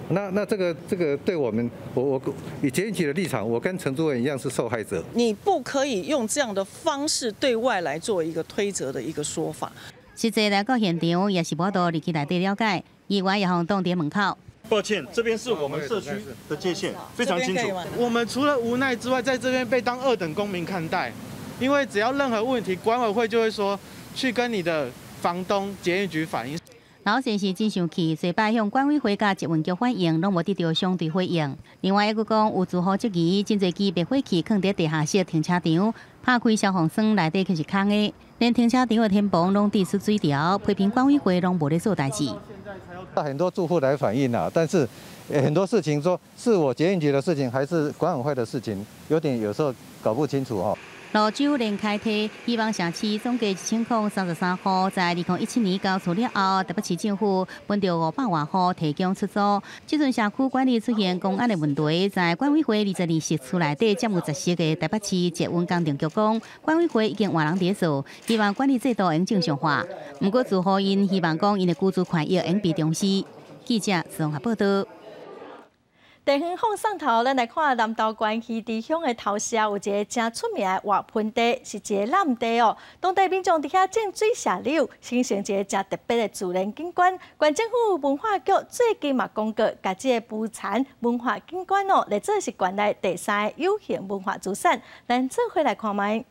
那這個對我們，我以捷運局的立場，我跟承租人一樣是受害者。你不可以用這樣的方式對外來做一個推責的一個說法。實際來到現場，也是無法度入去內底了解，議員也予擋佇門口。抱歉，這邊是我們社區的界限，非常清楚。我們除了無奈之外，在這邊被當二等公民看待，因為只要任何問題，管委會就會說去跟你的房東捷運局反映。老先是真生氣，濟擺向管委會佮捷運局反映，攏無得著相對回應。另外，猶閣講有住戶質疑，真濟支滅火器囥佇地下室停車場，拍開消防栓內底卻是空的，連停車場的天棚攏滴出水條，批評管委會攏無咧做代誌。很多住戶來反映啦，但是很多事情說是我捷運局的事情，還是管委會的事情，有點有時候搞不清楚哦。蘆洲連開梯，希望社區總計1033戶，在2017年交厝了後，台北市政府分著500外戶提供出租。這陣社區管理出現公安的問題，在管委會22室厝內底佔有10室的台北市捷運工程局講，管委會已經換人佇做，希望管理制度會正常化。毋過住戶𪜶希望講，𪜶的居住權益會被重視。記者綜合報導。地方放送頭，咱來看南投縣魚池鄉的頭社有一个誠出名的活盆地，是一个濫地哦。當地民眾佇遐種水石榴，形成一个誠特別的自然景觀。縣政府文化局最近嘛公告，共這个浮田文化景觀哦，列做是縣內第三个有形文化資產。咱做伙來看覓。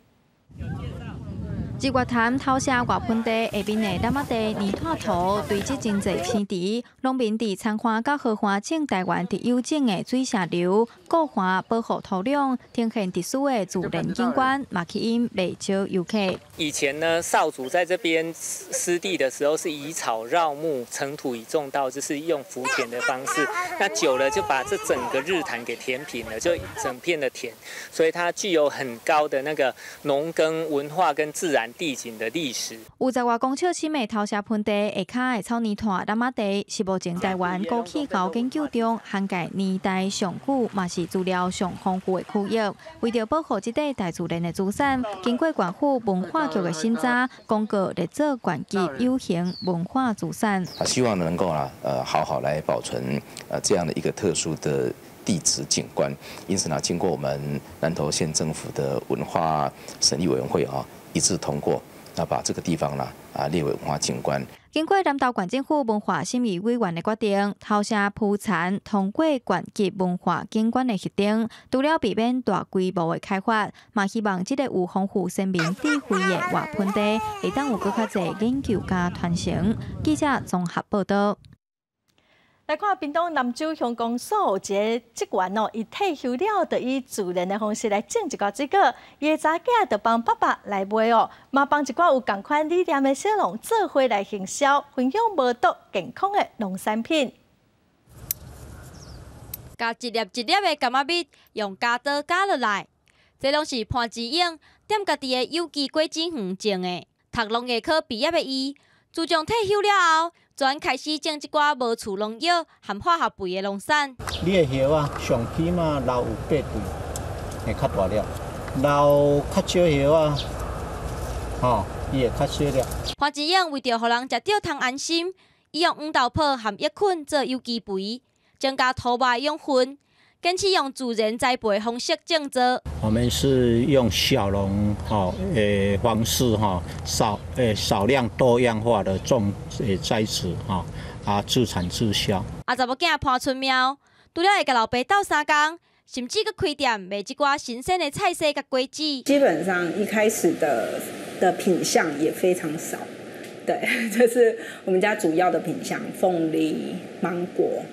日月潭頭社外盆地下面的湳仔地泥炭土堆積真濟青池，農民佇田岸佮河岸種台灣特有種的水石榴，固化保護土壤，呈現特殊的自然景觀，嘛吸引袂少遊客。以前呢，少族在這邊濕地的時候，是以草繞木，成土以種稻，就是用浮田的方式。那久了就把這整個日潭給填平了，就整片的田，所以它具有很高的那個農耕文化跟自然地景的歷史。有10外公尺深的頭社盆地下跤的草泥炭湳仔地，是目前台灣古氣候研究中涵蓋年代上久，嘛是資料上豐富的區域。為著保護這塊大自然的資產，經過縣府文化局的審查，公告列做縣級有形文化資產。啊，希望能夠啊，好好來保存這樣的一個特殊的地質景觀。因此呢，經過我們南投縣政府的文化審議委員會啊，一致通過，那把這個地方呢列為文化景觀。經過南投縣政府文化審議委員的決定，頭城鋪田通過縣級文化景觀的核定，除了避免大規模的開發，嘛希望這個有豐富先民智慧的活盆地，會當有閣較濟研究佮傳承。記者綜合報道。來看屏東南州鄉公所有一个職員哦，伊退休了，就以自然的方式來種一寡水果。伊的查某囝就幫爸爸來賣哦，嘛幫一寡有仝款理念的小農做伙來行銷，分享無毒健康的農產品。共一粒一粒的柑仔蜜用鉸刀絞落來，這攏是潘志勇踮家己的有機果子園種的。讀農業科畢業的伊，自從退休了後，專開始種這寡無除農藥和化學肥的農產。你的葉仔上起碼留有八對，會較大粒；留較少葉仔，吼，伊會較細粒。潘志勇為著予人食著通安心，伊用黃豆粕和益菌做有機肥，增加土壤養分，堅持用自然栽培方式種植。我們是用小農吼方式哈，少量多樣化的種栽植哈，自產自銷。查某囝潘春苗，除了會佮老爸鬥相共，甚至閣開店賣這寡新鮮的菜色佮果子。基本上一開始的品項也非常少，對，這是我們家主要的品項：鳳梨、芒果、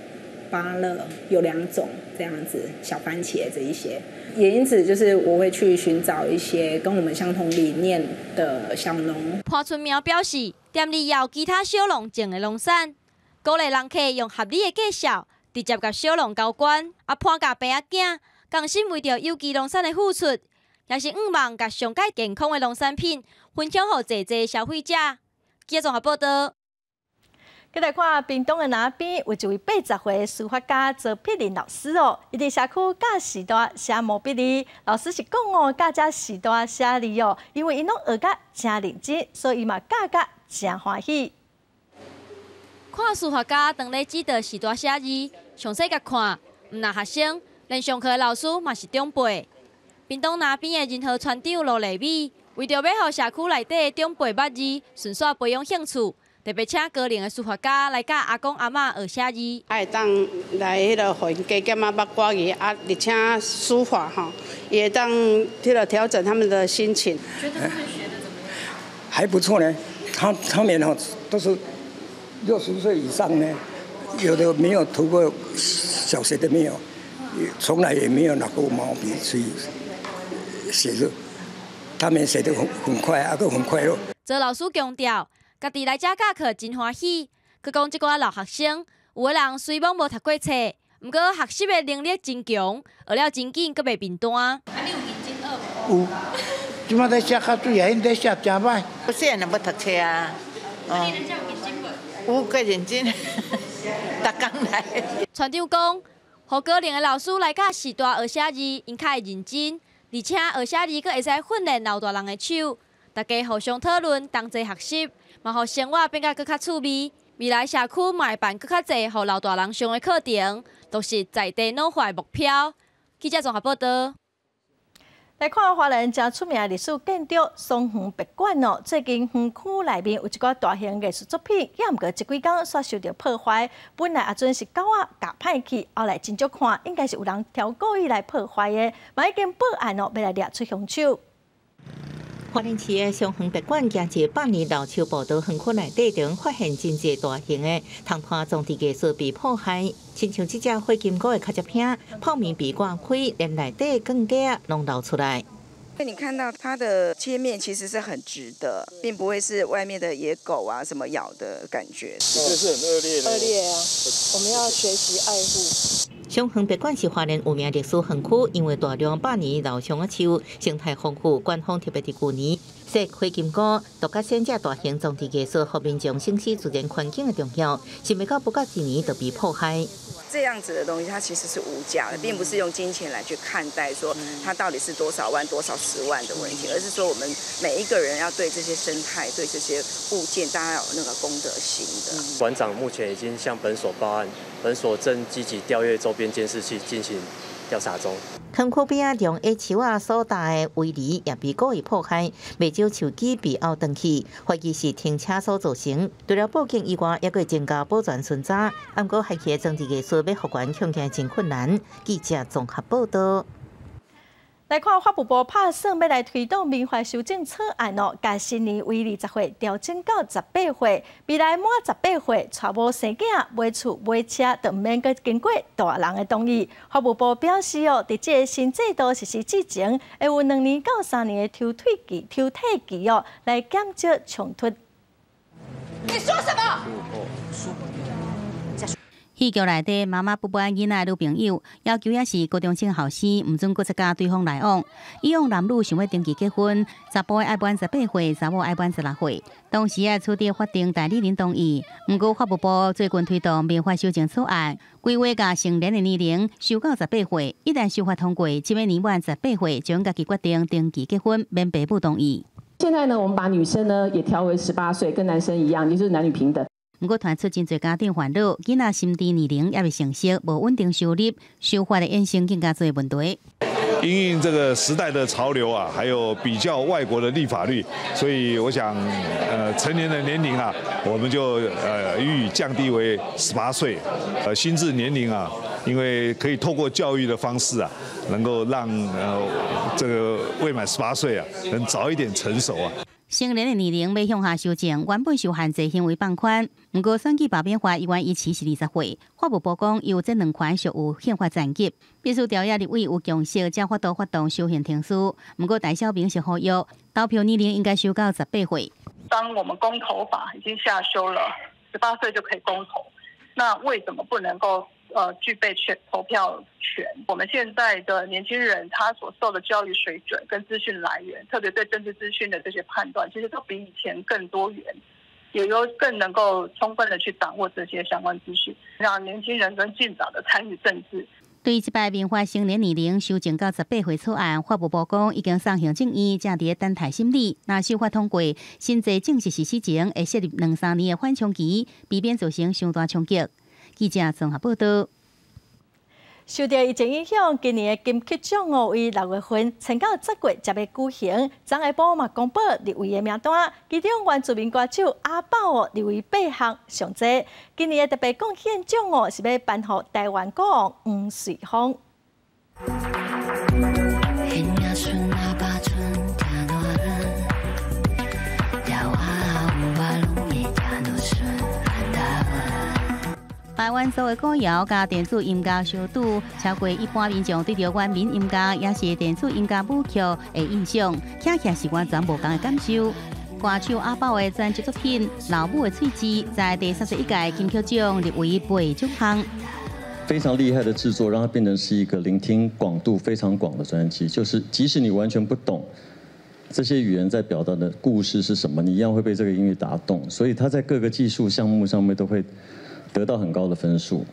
芭樂有兩種這樣子，小番茄這一些。也因此，就是我會去尋找一些跟我們相同理念的小農。潘春苗表示，店裡也有其他小農種的農產，鼓勵人客用合理的價數，直接共小農交關。潘家爸仔囝仝心為著有機農產的付出，也是向望共上蓋健康的農產品分享予濟濟消費者。記者綜合報道。繼來看屏東的那邊有一位80歲的書法家周碧玲老師哦，伊佇社區教序大寫毛筆字。老師是講哦，教這序大寫字哦，因為𪜶攏學甲誠認真，所以伊嘛教甲誠歡喜。看書法家當咧指導序大寫字，詳細共看，毋但學生，連上課的老師嘛是長輩。屏東那邊的仁和村長盧麗美，為著欲予社區內底的長輩捌字，順紲培養興趣。特別請高齡的書法家來教阿公阿嬤學寫字。會當來彼个予𪜶加減仔捌歌詞啊，而且書法吼，也會當彼个調整他們的心情。覺得他們學得怎麼樣？還不錯呢，他們吼都是60歲以上呢，有的沒有讀過小學的沒有，從來也沒有拿過毛筆去寫字，他們寫得很快，啊閣很快樂。周老師強調，家己來遮教課真歡喜。閣講這寡老學生，有的人雖罔無讀過冊，毋過學習的能力真強，學了真緊，閣袂貧惰。啊，你有認真學無？有，這馬咧寫較媠啊，𪜶咧寫誠歹。我細漢就無讀冊啊。啊，你咧遮有認真無？有夠認真，逐工來。村長講，予高齡的老師來教序大學寫字，𪜶較會認真，而且學寫字閣會使訓練老大人的手。大家互相討論，同齊學習，嘛予生活變甲閣較趣味。未來社區嘛會辦閣較濟予老大人上的課程，落實在地老化的目標。記者綜合報道。來看花蓮誠出名的歷史建築松園別館哦，最近園區內面有一寡大型藝術作品，也毋過這幾工煞受著破壞。本來阿陣是狗仔咬歹去，後來真足看，應該是有人挑故意來破壞的，嘛已經報案哦，欲來掠出兇手。花蓮市的松園別館，行一百年老樹步道園區內底，頂發現真濟大型的銅炭裝置藝術被破壞，親像這隻火金菇的跤跡片，泡麵被割開，連內底鋼架攏流出來。你看到它的切面其實是很直的，並不會是外面的野狗啊什麼咬的感覺。這是很惡劣的。惡劣啊！我們要學習愛護。松園別館是花蓮有名歷史園區，因為大量百年老松仔樹，生態豐富，官方特別佇舊年設火金菇、獨角仙這大型裝置藝術，予民眾省思自然環境的重要，想袂到不到一年就被破壞。這樣子的東西，它其實是無價的，並不是用金錢來去看待，說它到底是多少萬、多少十萬的問題，而是說我們每一個人要對這些生態、對這些物件，大家要有那個公德心的。館長目前已經向本所報案，本所正積極調閱周邊監視器進行調查中。園區邊仔用矮樹仔所搭的圍籬也被故意破壞，袂少樹枝被拗斷去，懷疑是停車所造成。除了報警以外，猶閣增加保全巡查。毋過海區的裝置藝術欲復原，恐驚真困難。記者綜合報道。來看法務部拍算欲來推動民法修正草案哦，共成年為20歲調整到十八歲，未來滿十八歲，娶某生囝、買厝買車，就毋免閣經過大人的同意。法務部表示哦，佇這个新制度實施之前，會有2年到3年的抽退期、抽退期哦，來減少衝突。你說什麼？戲劇內底，媽媽不愛囡仔的女朋友，要求也是高中生後生，毋准閣再佮對方來往。以往男女想欲登記結婚，查埔愛滿十八歲，查某愛滿16歲。當時愛取得法定代理人同意。毋過法務部最近推動民法修正草案，規劃共成年的年齡修到十八歲。一旦修法通過，這擺年滿十八歲，將家己決定登記結婚，免父母同意。現在呢，我們把女生呢也調為十八歲，跟男生一樣，也就是男女平等。毋過傳出真濟家長煩惱，囡仔心智年齡猶未成熟，無穩定收入，修法會衍生更加濟問題。因應這個時代的潮流啊，還有比較外國的立法率，所以我想，成年的年齡啊，我們就予以降低為十八歲。心智年齡啊，因為可以透過教育的方式啊，能夠讓這個未滿十八歲啊，能早一點成熟啊。成年的年齡欲向下修正，原本受限制行為放寬，毋過選舉罷免法猶原維持是20歲。法務部講，由這兩權屬有憲法層級，必須調查立委有共識，才法度發動修憲程序。毋過戴曉明是呼籲，投票年齡應該修到十八歲。當我們公投法已經下修了，十八歲就可以公投，那為什麼不能夠具備權投票權？我們現在的年輕人，他所受的教育水準跟資訊來源，特別對政治資訊的這些判斷，其實都比以前更多元，也有更能夠充分的去掌握這些相關資訊，讓年輕人更盡早的參與政治。對這擺民法成年年齡修正到十八歲草案，法務部講已經送行政院，正佇等待審理。若修法通過，新制正式實施前，會設立兩三年的緩衝期，避免造成傷大衝擊。記者綜合報道。受著疫情影響，今年的金曲獎哦，為6月份撐到10月才欲舉行。昨下晡嘛公布入圍的名單，其中原住民歌手阿寶哦入圍八項上濟。今年的特別貢獻獎哦是欲頒予台灣歌王黃瑞豐。台灣所有歌謠佮電子音樂相拄，超過一般民眾對著原民音樂，抑是電子音樂舞曲的印象，聽起來是完全無仝的感受。歌手阿寶的專輯作品《老母的喙舌》在第31屆金曲獎入圍八獎項。非常厲害的製作，讓它變成是一個聆聽廣度非常廣的專輯，就是即使你完全不懂這些語言在表達的故事是什麼，你一樣會被這個音樂打動。所以他在各個技術項目上面都會得到很高的分數。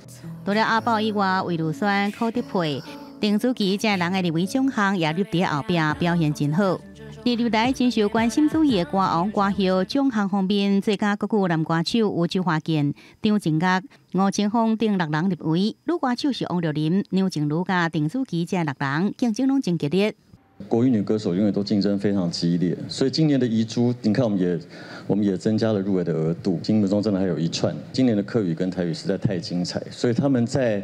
除了阿寶以外，魏如萱、柯德佩、鄧紫棋這人的入圍獎項也入佇後壁，表現真好。歷歷來真受關心注意的歌王歌后獎項方面，最佳國語男歌手有周華健、張震岳、吳青峰等六人入圍，女歌手是王若琳、梁靜茹佮鄧紫棋這六人，競爭攏真激烈。國語女歌手永遠都競爭非常激烈，所以今年的遺珠，你看我們也增加了入圍的額度，心目中真的還有一串。今年的客語跟台語實在太精彩，所以他們在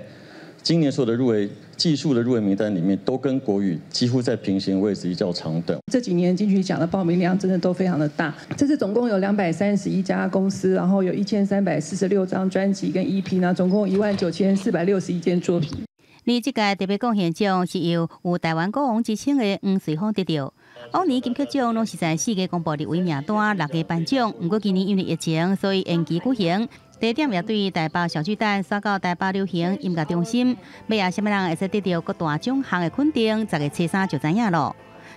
今年所有的入圍技術的入圍名單裡面，都跟國語幾乎在平行位置一較長短。這幾年金曲獎的報名量真的都非常的大，這次總共有231家公司，然後有1346張專輯跟 EP 呢，總共19461件作品。而這屆特別貢獻獎是由有台灣歌王之稱的黃瑞豐得著。往年金曲獎攏是在4月公布入圍名單，6月頒獎。毋過今年因為疫情，所以延期舉行。地點也對台北小巨蛋，徙到台北流行音樂中心。欲予啥物人會使得著各大獎項的肯定，10月初3就知影囉。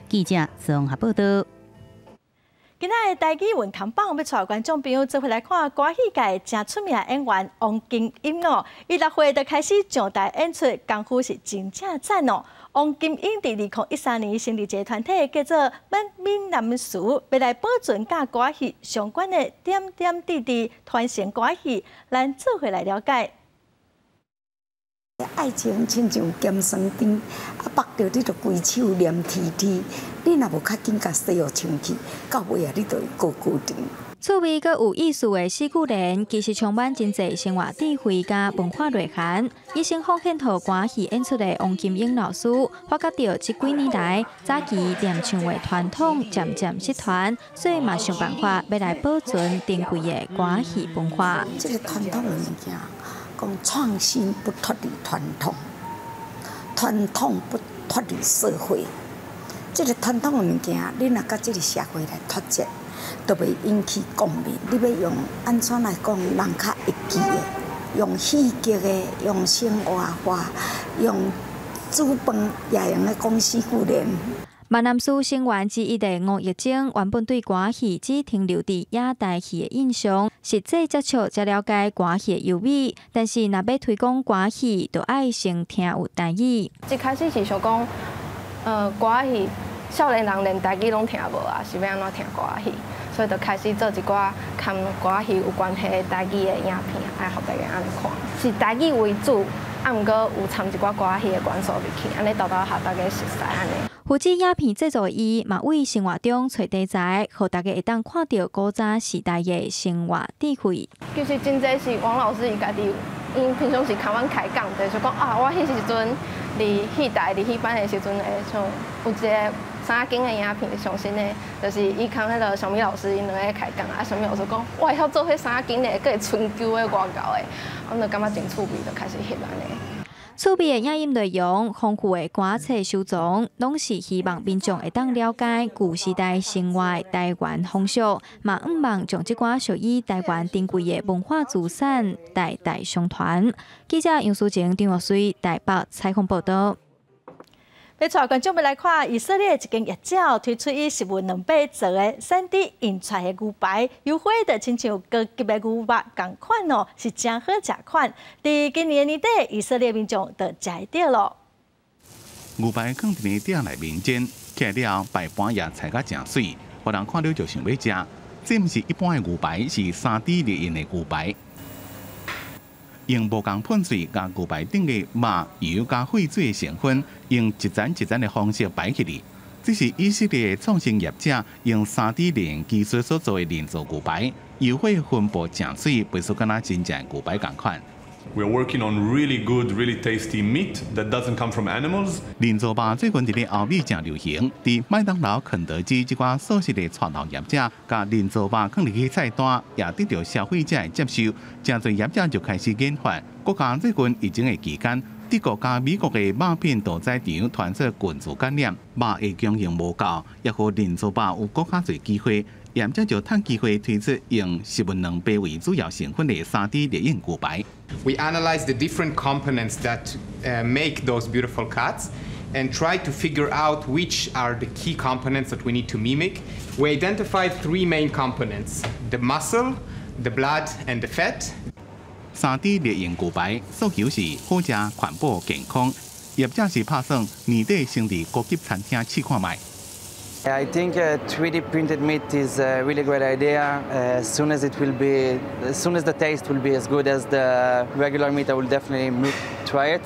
記者綜合報道。今仔的台語文康榜，欲帶觀眾朋友做伙來看歌戲界誠出名演員王金英哦。伊6歲就開始上台演出，功夫是真正讚哦。王金英佇2013年成立一個團體，叫做閩南詞，欲來保存佮歌戲相關的點點滴滴，傳承歌戲，咱做伙來了解。愛情親像鹹酸甜，啊，縛著你就規手黏黐黐。你若無較緊共洗予清氣，到尾啊，你就會糊糊甜。趣味閣有意思的四句聯，其實充滿真濟生活智慧佮文化內涵。一生奉獻予歌戲演出的王金英老師，發覺著這幾年來早期念唱的傳統漸漸失傳，所以嘛想辦法欲來保存珍貴的歌戲文化。這个傳統的物件，講創新不脫離傳統，傳統不脫離社會。這个傳統的物件，你若佮這个社會來脫節，都袂引起共鳴。你欲用按怎來講，人較會記的，用戲劇的，用生活化，用煮飯也會用得講四句聯。閩南師成員之一的吳玉晶，原本對歌戲只停留佇野台戲的印象，實際接觸才了解歌戲的優美。但是若欲推廣歌戲，就愛先聽有台語。一開始是想講，歌戲少年人連台語攏聽無啊，是欲按怎聽歌戲？所以就開始做一寡佮歌戲有關係的台語的影片，愛予大家按呢看，是台語為主，啊，毋過有摻一寡歌戲的元素入去，按呢沓沓予大家熟似按呢。負責影片製作的伊，嘛為生活中揣題材，予大家會當看著古早時代的生活智慧。其實真濟是王老師伊家己，𪜶平常時共阮開講，就是講啊，我彼時陣佇戲台、佇戲班的時陣，會像有一个三間的影片上新的，就是伊共彼个小米老師𪜶兩个開講，啊，小米老師講，我會曉做彼三間的，閣會春秋的外厚的，阮就感覺真趣味，就開始翕按呢。趣味的影音內容、豐富的歌冊收藏，攏是希望民眾會當了解舊時代生活的台灣風俗，嘛向望將這寡屬於台灣珍貴的文化資產代代相傳。記者楊淑晴、張玉水台北採訪報導。欲帶觀眾欲來看以色列一間業者推出以食物卵白做的3D 印出來的牛排，優惠的親像高級的牛肉仝款哦，是誠好食款。佇今年年底，以色列民眾就食會著囉。牛排囥佇咧店內面前，起來了後擺盤也裁甲誠媠，予人看著就想欲食。這毋是一般的牛排，是3D 列印的牛排。用無仝噴喙，共牛排頂的肉、油佮血水的成分，用一層一層的方式擺起來。這是以色列創新業者用3D 列印技術所做的人造牛排，油血分佈誠媠，袂輸敢若真正的牛排仝款。 We are working on really good, really tasty meat that doesn't come from animals. 人造肉最近佇咧歐美誠流行，佇麥當勞、肯德基這寡素食的傳統業者，共人造肉囥入去菜單，也得著消費者的接受。誠濟業者就開始研發。國家最近疫情的期間，德國佮美國的肉品屠宰場傳出群聚感染，肉的供應無夠，也予人造肉有閣較濟機會。業者就趁機會推出用食物卵白為主要成分的3D 列印牛排。 We analyze the different components that make those beautiful cuts and try to figure out which are the key components that we need to mimic. We identified three main components: the muscle, the blood, and the fat. 3D 列印牛排訴求是好食、環保、健康。業者是拍算年底先佇高級餐廳試看覓。 I think 3D printed meat is a really great idea. As soon as it will be, as soon as the taste will be as good as the regular meat, I will definitely try it.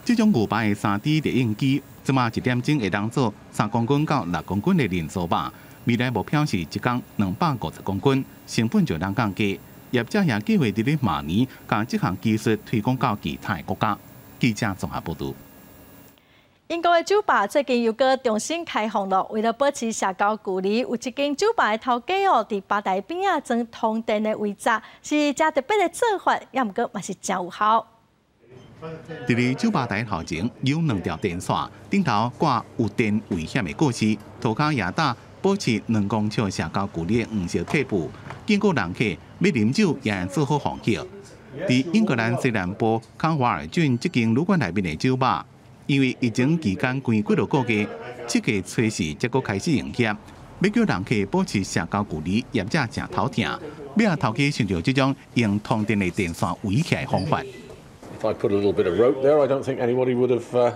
這種牛排的3D 列印機，這馬一點鐘會當做3公斤到6公斤的人造肉。未來目標是一工250公斤，成本就通降低。業者也計劃佇咧明年共這項技術推廣到其他的國家。記者綜合報導。英國的酒吧最近又閣重新開放了，為了保持社交距離，有一間酒吧的頭家哦，佇吧台邊仔裝通電的圍閘，是誠特別的做法，也毋過嘛是誠有效。佇咧酒吧台頭前有兩條電線，頂頭掛有電危險的告示，塗跤也搭保持2公尺社交距離的黃色貼布，警告人客欲啉酒也做好防疫。佇英格蘭西南部康華爾郡這間旅館內面的酒吧，因為疫情期間關幾落個月，七月初四才閣開始營業，欲叫人客保持社交距離，業者誠頭疼。尾仔頭家想著這種用通電的電線圍起來方法。 If I put a little bit of rope there, I don't think anybody would have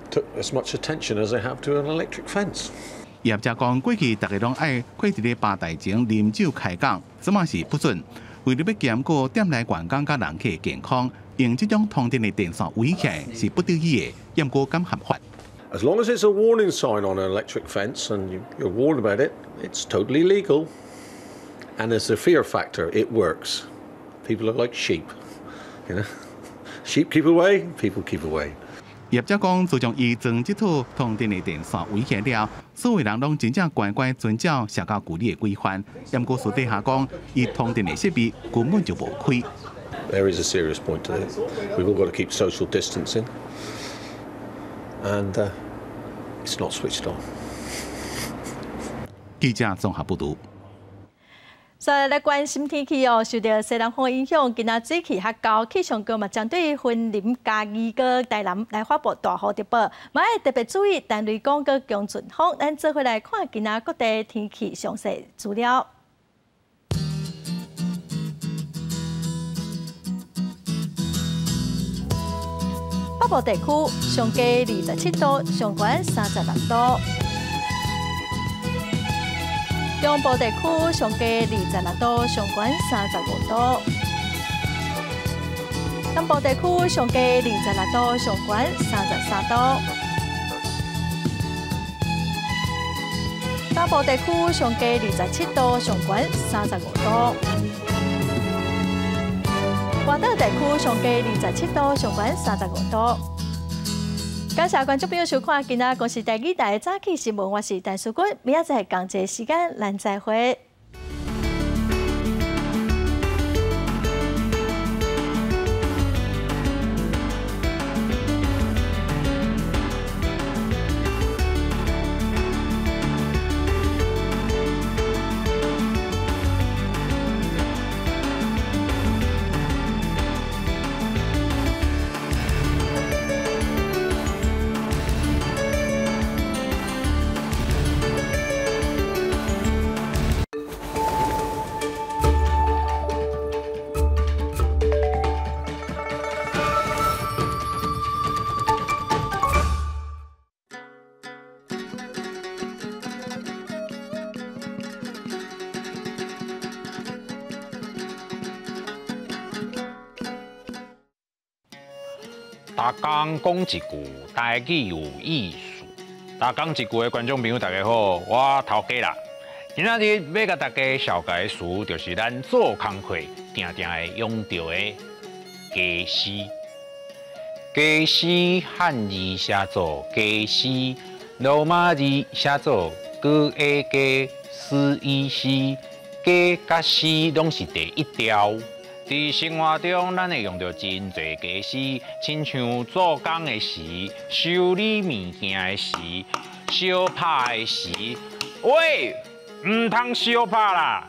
took as much attention as they have to an electric fence. 業者講，過去逐家攏愛跪佇咧吧台前啉酒開講，這馬是不準。為著欲兼顧店內員工佮人客健康，用這種通電的電線圍起來是不得已的，毋過敢合法。 As long as it's a warning sign on an electric fence and you're warned about it, it's totally legal. And there's a fear factor, it works. People are like sheep, you know. Sheep keep away, people keep away. 業者講，自從伊裝這套通電的電線圍起了，所有人攏真正乖乖遵照社交距離的規範。毋過私底下講，伊通電的設備根本就無開。 There is a serious point to this. We've all got to keep social distancing, and it's not switched on. 記者綜合報導。再來關心天氣哦，受著西南風影響，今仔水氣較厚，氣象局嘛針對雲林、嘉義、閣台南來發布大雨特報，嘛愛特別注意陳雷光閣強陣風。咱做伙來看今仔各地天氣詳細資料。北部地區上低27度，上懸36度。中部地區上低26度，上懸35度；南部地區上低26度，上懸33度；北部地區上低27度，上懸35度；外島地區上低27度，上懸35度。感謝觀眾朋友收看今仔公視第二台早起新聞，我是陳淑君，明仔載仝一个時間，咱再會。逐工講一句台語有意思。逐工一句的觀眾朋友，大家好，我頭家啦。今仔日欲共大家紹介的詞，就是咱做工課定定會用著的家私。家私漢字寫做家私，羅馬字寫做 G A 家 S E C，家佮私攏是佇一條。佇生活中，咱會用著真濟家私，親像做工的時、修理物件的時、相拍的時。喂，毋通相拍啦！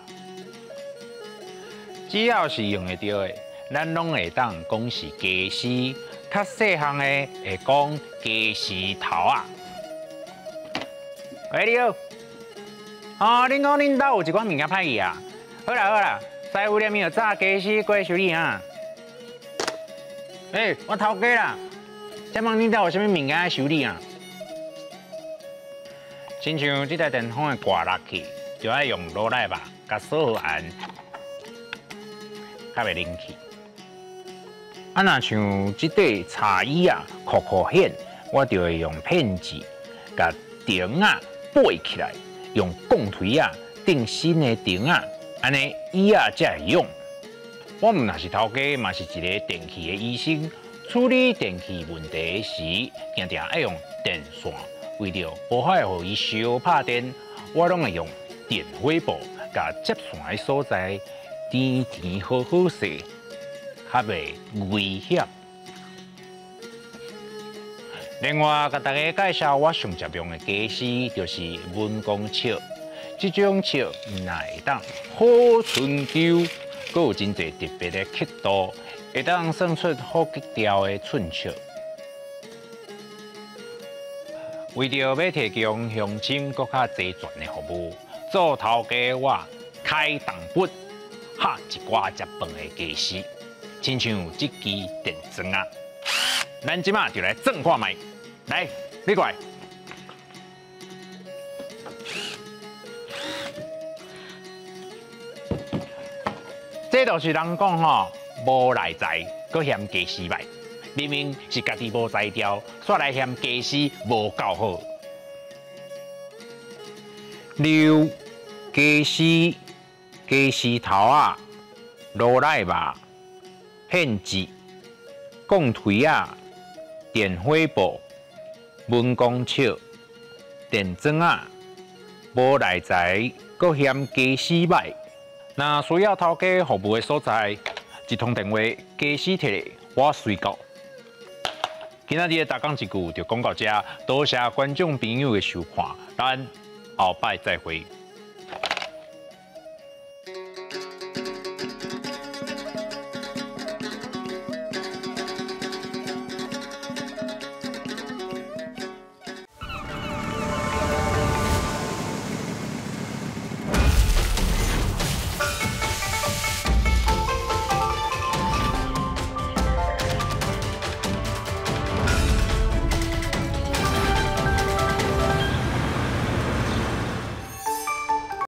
只要是用會著的，咱攏會當講是家私。較細項的會講家私頭仔。喂，你好。哦，恁講恁兜有一寡物件歹去啊？好啦好啦。師傅，你有早家私過來修理啊？欸，我頭家啦，請問恁兜有啥物物件愛修理啊？親像這台電風會掛落去，就愛用螺螺吧，共鎖好按，較袂冷去。啊，若像這塊茶椅啊，箍箍顯，我就會用片子共釘仔掰起來，用鋼錘仔釘新的釘仔。按呢椅仔才會用。我毋若是頭家，嘛是一个電器的醫生，處理電器問題時，定定愛用電線。為著無法予伊相拍電，我攏會用電火布，共接線的所在甜甜好好勢，較袂危險。另外，共大家介紹我上常用的家私，就是文公尺。這種尺毋但會當好春秋，閣有真濟特別的刻度，會當算出好格調的寸尺。為著欲提供鄉親閣較齊全的服務，做頭家我開動筆，敲一寡食飯的家私，親像這支電鑽仔。咱這馬就來鑽看覓，來，你過來。這就是人講吼，無內在，閣嫌家私䆀，明明是家己無才調，煞來嫌家私無夠好。溜家私家私頭仔，鱸奶肉，騙子，鋼槌仔，電火布，文公尺，電鑽仔，無內才，閣嫌家私䆀。若需要頭家服務的所在，一通電話，家私提來，我隨到。今仔日的逐工一句就講到遮，多謝觀眾朋友的收看，咱後擺再會。